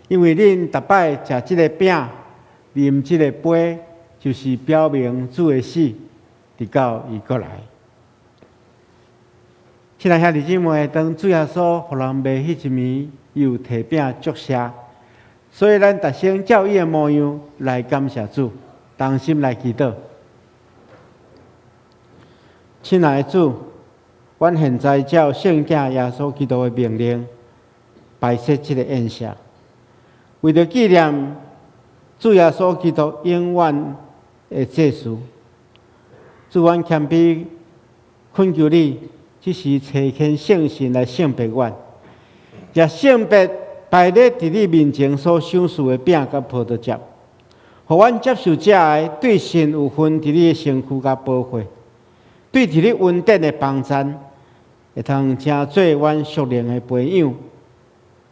因為恁逐擺食這个餅、啉這个杯，就是表明主的死，直到伊閣來。親愛兄弟姊妹，當主耶穌予人賣彼一暝，伊有提餅祝謝，所以咱逐先照伊的模樣來感謝主，同心來祈禱。親愛的主，阮現在照聖子耶穌基督的命令，擺設這個宴席，為著紀念主耶穌基督永遠的祭司。主，阮謙卑懇求你，這時差遣聖神來聖別阮，也聖別擺列佇你面前所賞賜的餅佮葡萄汁，予阮接受者的對神有份佇你的身軀佮寶血，對佇你恩典的幫贊，會通成做阮屬靈的培養，予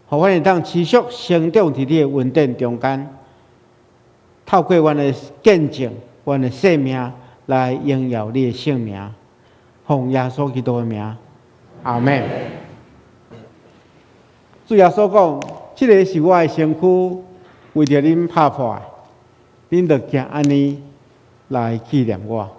阮會當持續成長佇你的恩典中間，透過阮的見證、阮的生命來榮耀你的聖名，奉耶穌基督的名，阿們。主耶穌講：這个是我的身軀，為著恁拍破的，恁著行按呢來紀念我。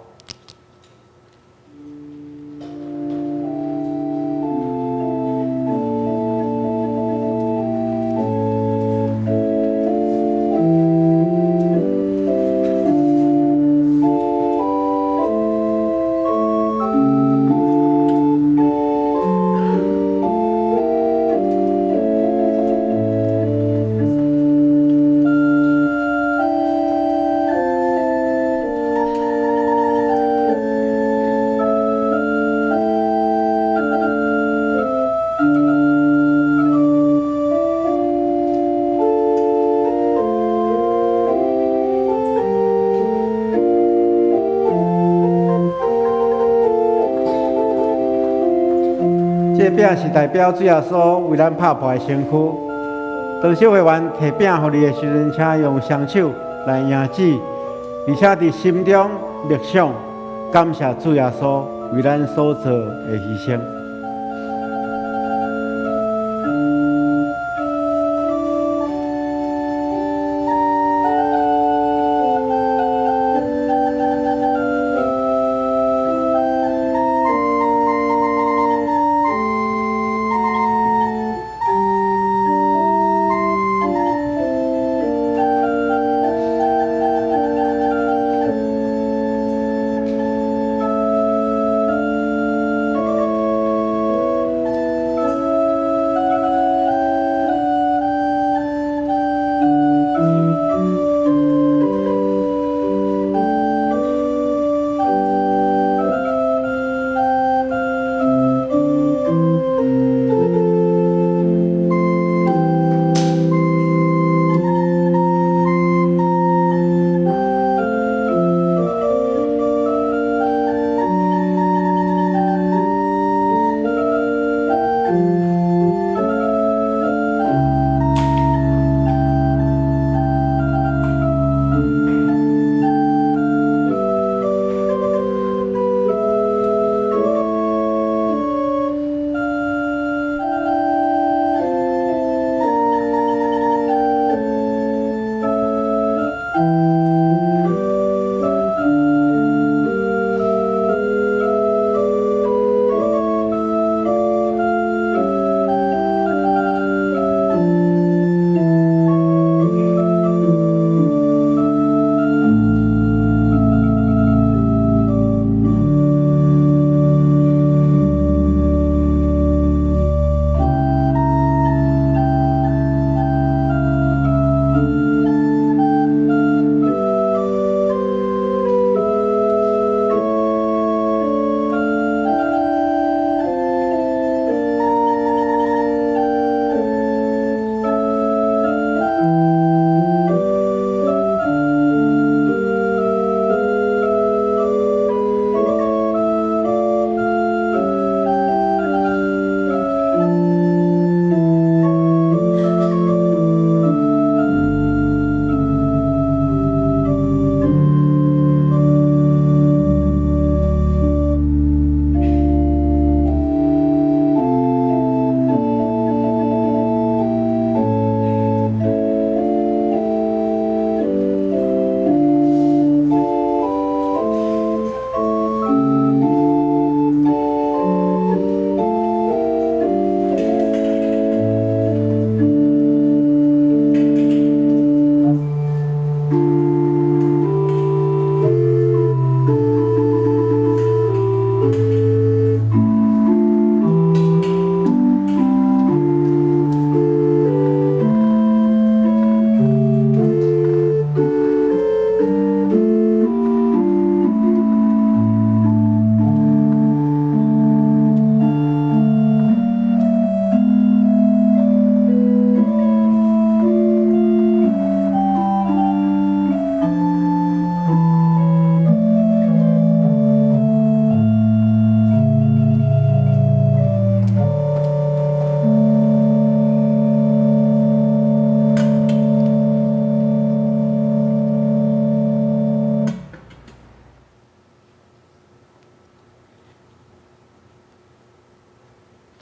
這個餅是代表主耶穌為咱拍破的身軀。當小會員提餅予你的時陣，請用雙手來迎接，而且佇心中默想，感謝主耶穌為咱所做的犧牲。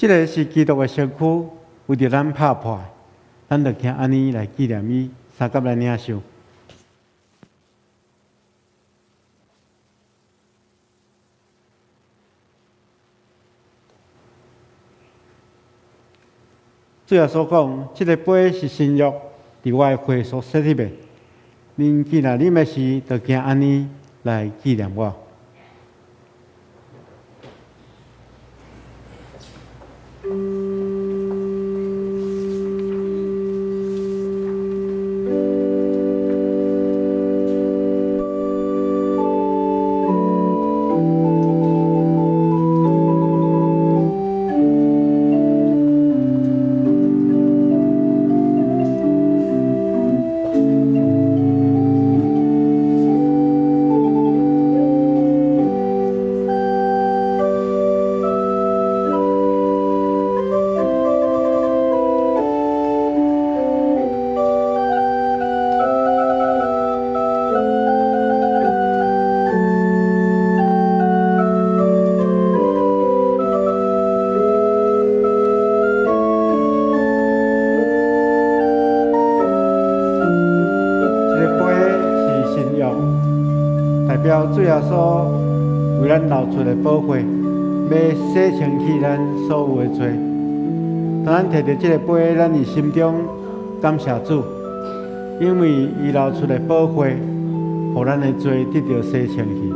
這个是基督的身軀，為著咱拍破，咱就行按呢來紀念伊，相佮來領受。主耶穌講：這个杯是新約，佇我的血所設立的。恁既然啉的時，就行按呢來紀念我。這个杯是新約，代表主耶穌為咱流出的寶血，欲洗清去咱所有的罪。當咱提著這個杯，咱佇心中感謝主，因為伊流出的寶血，予咱的罪得著洗清去。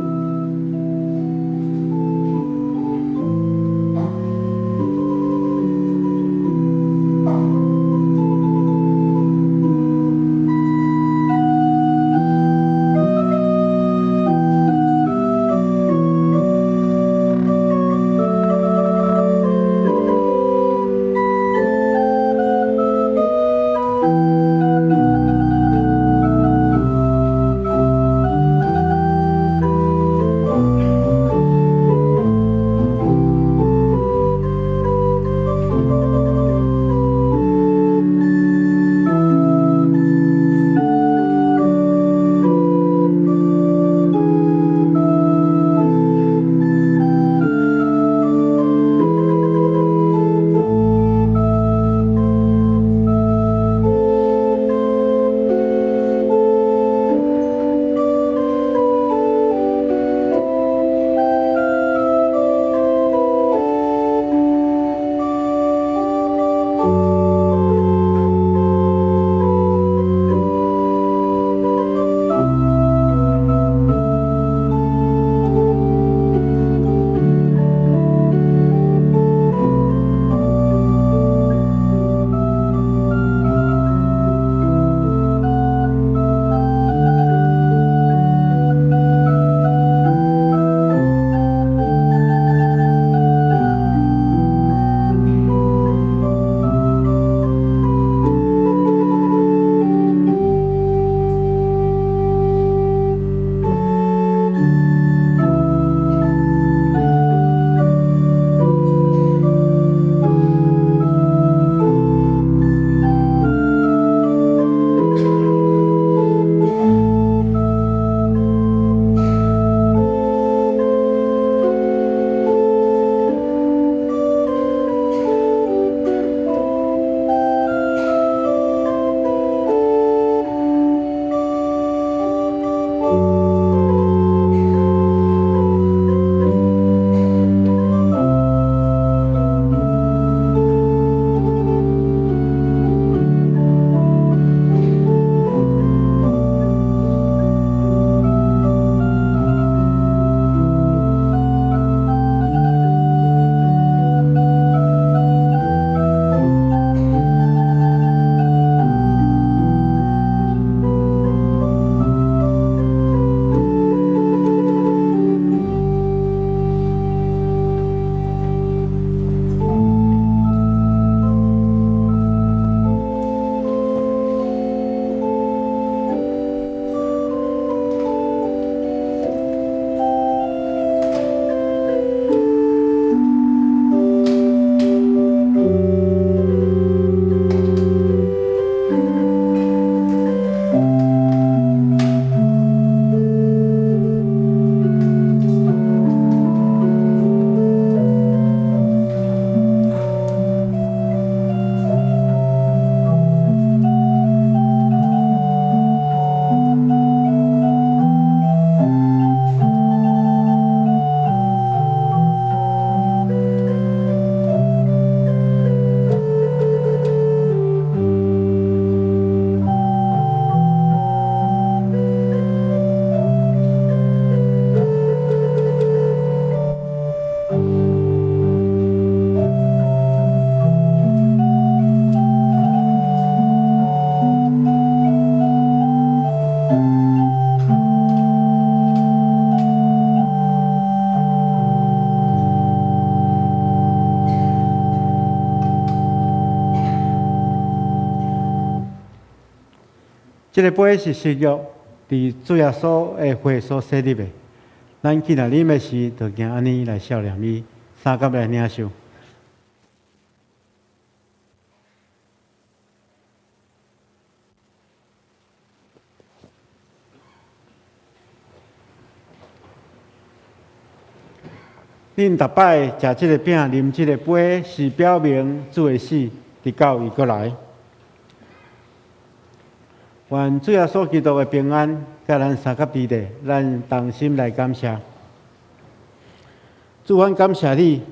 這个杯是新約，佇主耶穌的血所設立的。咱既然啉的時，就行按呢來數念伊，相佮來領受。恁逐擺食這个餅、啉這个杯，是表明主的死，直到伊閣來。願主耶穌基督的平安，佮咱相佮佇咧，咱同心來感謝。主，阮感謝你，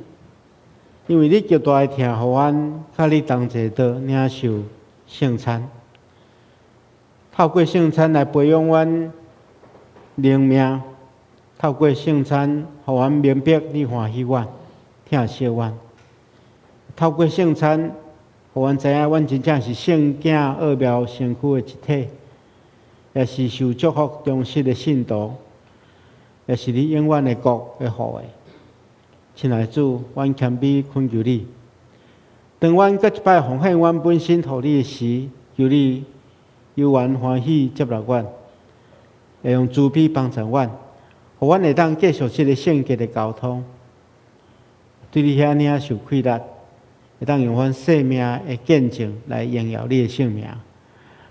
因為你極大的疼，予阮佮你同齊桌領受聖餐，透過聖餐來培養阮靈命。透過聖餐，予阮明白你歡喜阮、疼惜阮。透過聖餐，予阮知影阮真正是聖囝奧妙身軀的一體，也是受祝福忠實的信徒，也是你永遠的國的後裔。親愛的主，阮謙卑懇求你，當阮閣一擺奉獻阮本身予你的時，求你猶原歡喜接納阮，會用慈悲幫助阮。予阮會當繼續這个聖潔的交通，對你遐爾受氣力，會當用阮生命的見證來榮耀你的聖名。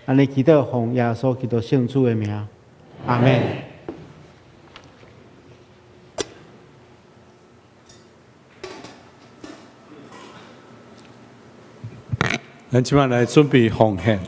按呢祈禱奉耶穌基督聖主的名，阿們。咱這擺來準備奉獻。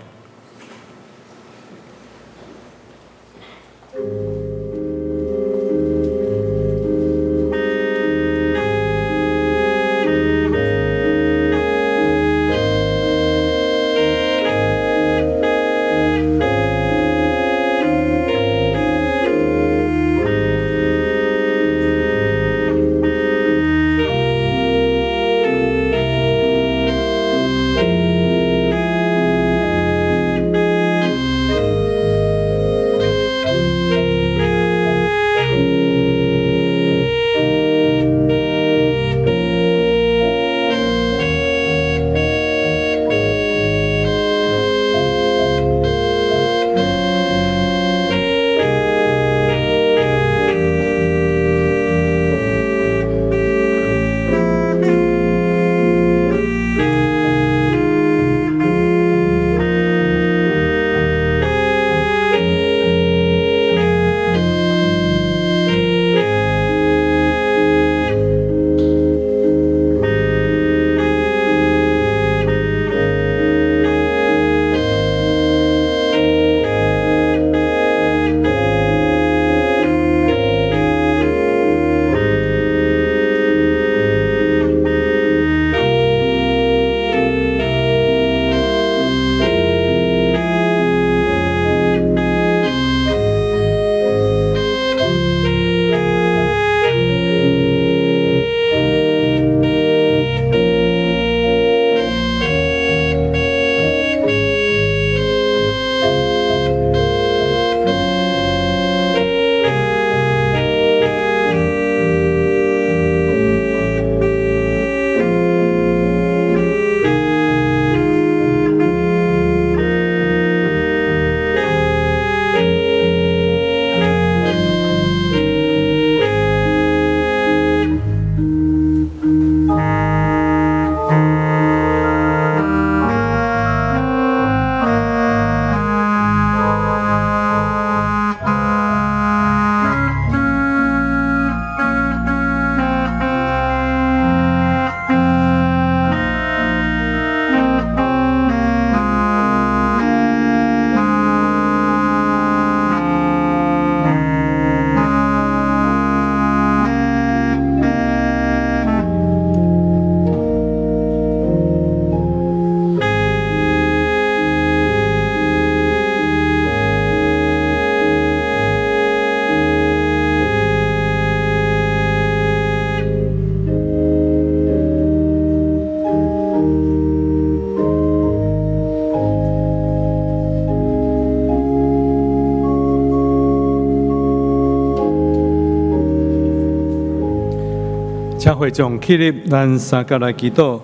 請會眾起立，咱相佮來祈禱。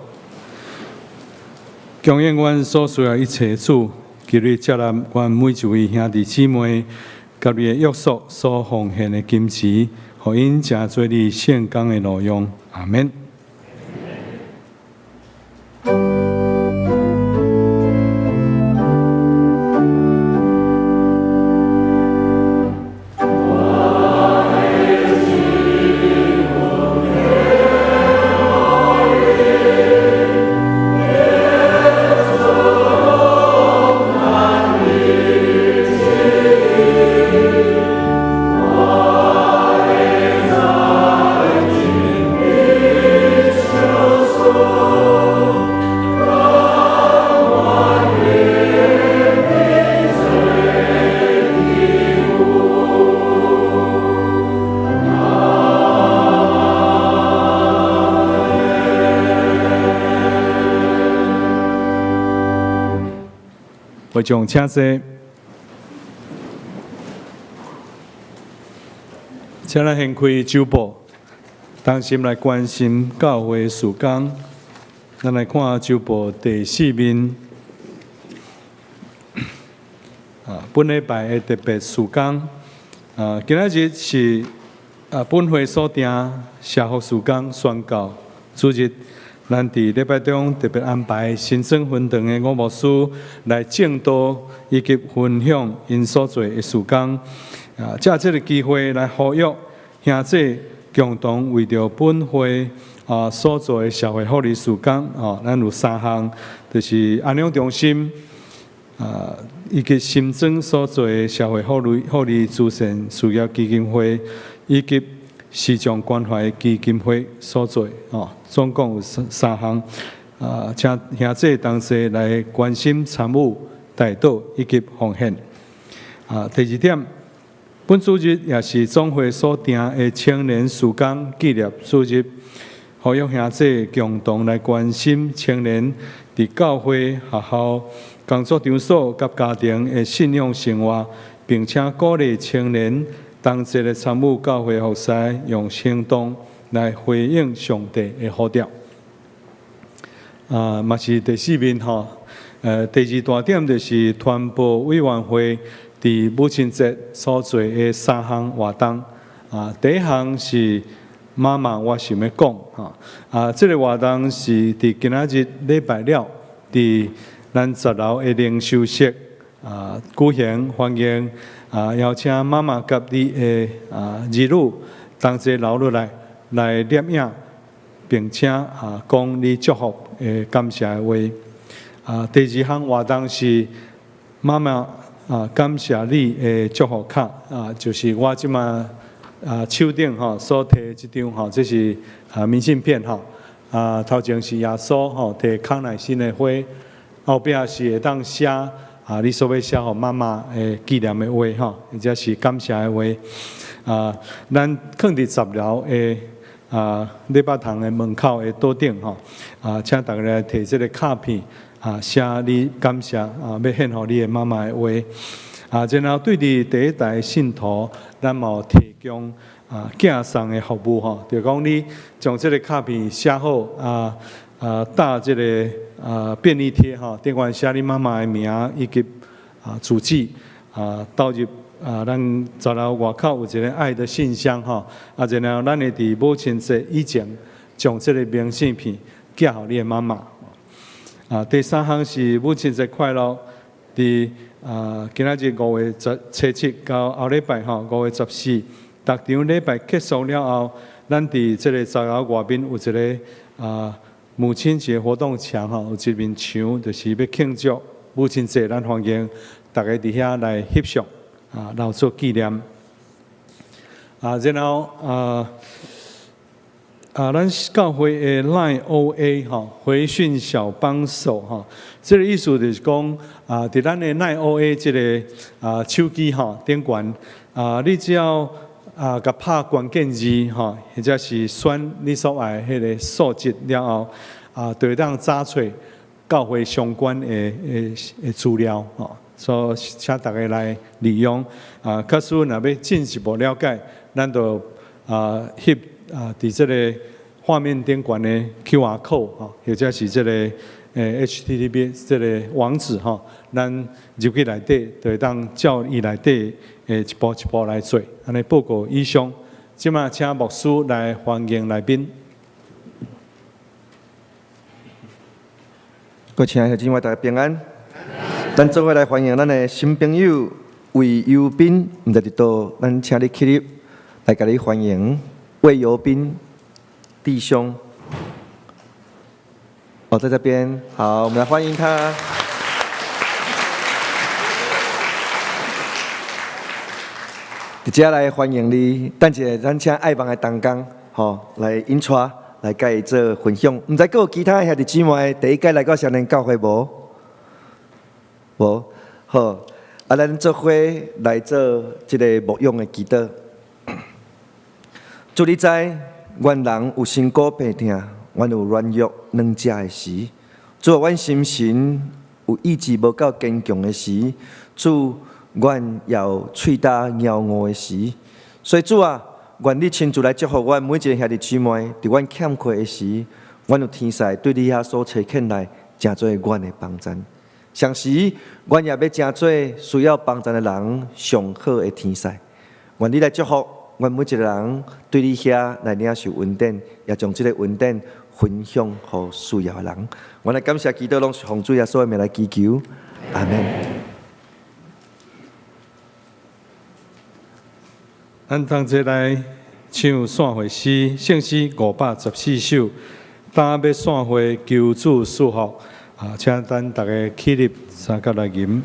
供應阮所需要一切主，求你接納阮每一位兄弟姊妹，佮你的約束所奉獻的金錢，予𪜶成做你聖工的路用。阿門。會眾請坐，請咱掀開週報，同心來關心教會事工。咱來看週報第四面，啊，本禮拜的特別事工，啊，今仔日是啊本會所訂社福事工宣告主日。咱佇禮拜中特別安排新莊分堂的吳牧師來證道以及分享𪜶所做的事工，啊，藉這个機會來呼籲兄弟共同為著本會啊所做的社會福利事工，哦，咱有三項，就是安養中心啊，以及新莊所做的社會福利慈善事業基金會，以及視障關懷基金會所做，哦，總共有三項，啊，請兄弟同齊來關心、參與、代禱以及奉獻。啊，第二點，本主日也是總會所訂的青年事工紀念主日，呼籲兄弟共同來關心青年佇教會、學校、工作場所佮家庭的信仰生活，並且鼓勵青年同齊來參與教會服侍，用行動來回應上帝的呼召。啊，嘛是第四面吼，第二大點就是傳播委員會佇母親節所做的三項活動。啊，第一項是媽媽，我想欲講吼。啊，這个活動是佇今仔日禮拜了，佇咱十樓的靈修室啊舉行，歡迎啊邀請媽媽佮你的啊兒女同齊留落來來攝影，並且啊講你祝福的感謝的話。啊，第二項活動是媽媽啊感謝你的祝福卡啊，就是我這馬啊手頂吼所提這張吼，這是啊明信片吼。啊，頭前是耶穌吼提康乃馨的花，後壁是會當寫啊你所欲寫予媽媽的紀念的話吼，或者是感謝的話。啊，咱囥佇十樓的啊禮拜堂的門口的桌頂吼，啊，請大家來提這个卡片啊，寫你感謝啊，欲獻予你的媽媽的話。啊，然後對佇第一代信徒，咱嘛有提供啊寄送的服務吼，就講你將這个卡片寫好啊啊，搭這个啊便利貼吼，頂懸寫你媽媽的名以及啊住址啊，倒入啊咱十樓外口有一个愛的信箱吼，啊，然後咱會佇母親節以前將這个明信片寄予你的媽媽。啊，第三項是母親節快樂，佇啊今仔日五月十初七到後禮拜吼五月十四，逐場禮拜結束了後，咱佇這个十樓外面有一个啊母親節活動牆吼，有一面牆，就是欲慶祝母親節，咱歡迎大家佇遐來翕相啊，留作紀念。啊，然後啊啊，咱教會的 Line OA 吼，回訊小幫手吼，這个意思就是講啊，佇咱的 Line OA 這个啊手機吼頂懸啊，你只要啊共拍關鍵字吼，或者是選你所愛彼个數字了後，啊，就會當查揣教會相關的資料吼，所以請大家來利用。啊，假使若欲進一步了解，咱就啊翕啊，佇這个畫面頂懸的 QR code 吼，或者是這个 HTTP 這个網址吼，咱入去內底就會當照伊內底一步一步來做。按呢報告以上，這馬請牧師來歡迎來賓。各位親愛的姊妹，大家平安。咱做伙來歡迎咱的新朋友魏尤斌，毋知佇佗，咱請你起立來共你歡迎魏尤斌弟兄。哦，在這邊，好，我們來歡迎他。佇遮來歡迎你，等一下咱請愛望的同工，吼，來引帶來共伊做分享。毋知閣有其他兄弟姊妹第一擺來到雙連教會無？無，好，啊，咱做伙來做這个牧養的祈禱。主你知，阮人有身骨病痛，阮有軟弱軟食的時，主啊，阮心神有意志無夠堅強的時，主，阮也有喙焦枵餓的時，所以主啊，願你親自來祝福阮每一个兄弟姊妹，佇阮欠缺的時，阮有天使對你遐所差遣來，成做阮的幫贊。同時，阮也欲成做需要幫贊的人上好的天使。願你來祝福阮每一个人，對你遐來領受恩典，也將這个恩典分享予需要的人。阮來感謝基督，攏是奉主耶穌的名來祈求，阿們。咱同齊來唱散會詩，聖詩514首，今欲散會求主賜福，啊，請咱逐家起立，三佮來吟。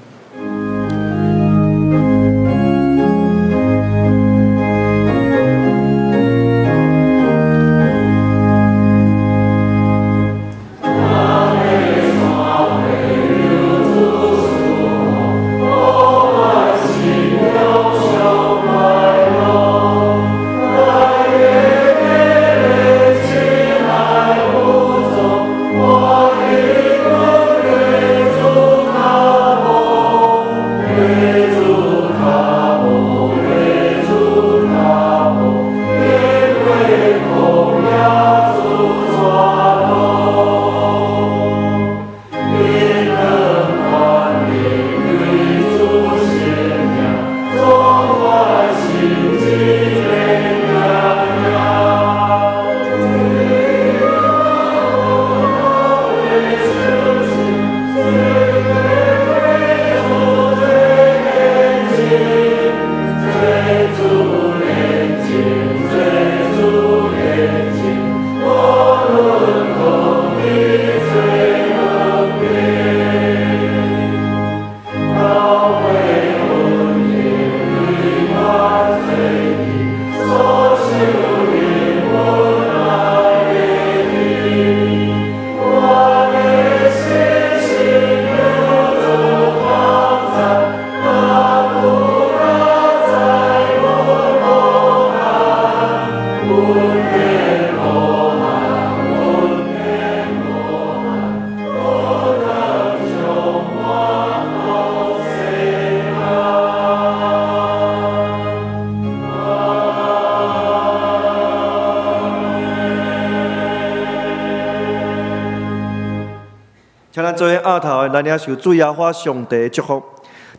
請咱做伙嚵頭，咱領受主耶和華上帝的祝福。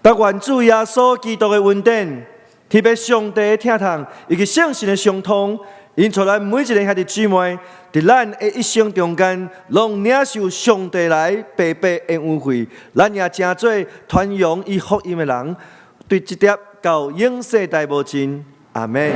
但願主耶穌基督的恩典，天父上帝的疼痛，以及聖神的相通，引帶咱每一个兄弟姊妹，佇咱的一生中間，攏領受上帝來白白的恩惠。咱也成做傳揚伊福音的人，對這粒到永世代無盡。阿們。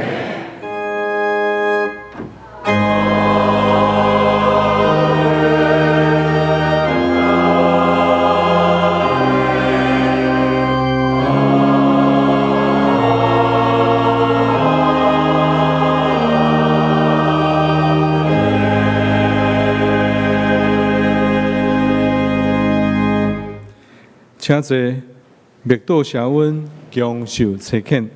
請坐，默禱社溫，享受差遣。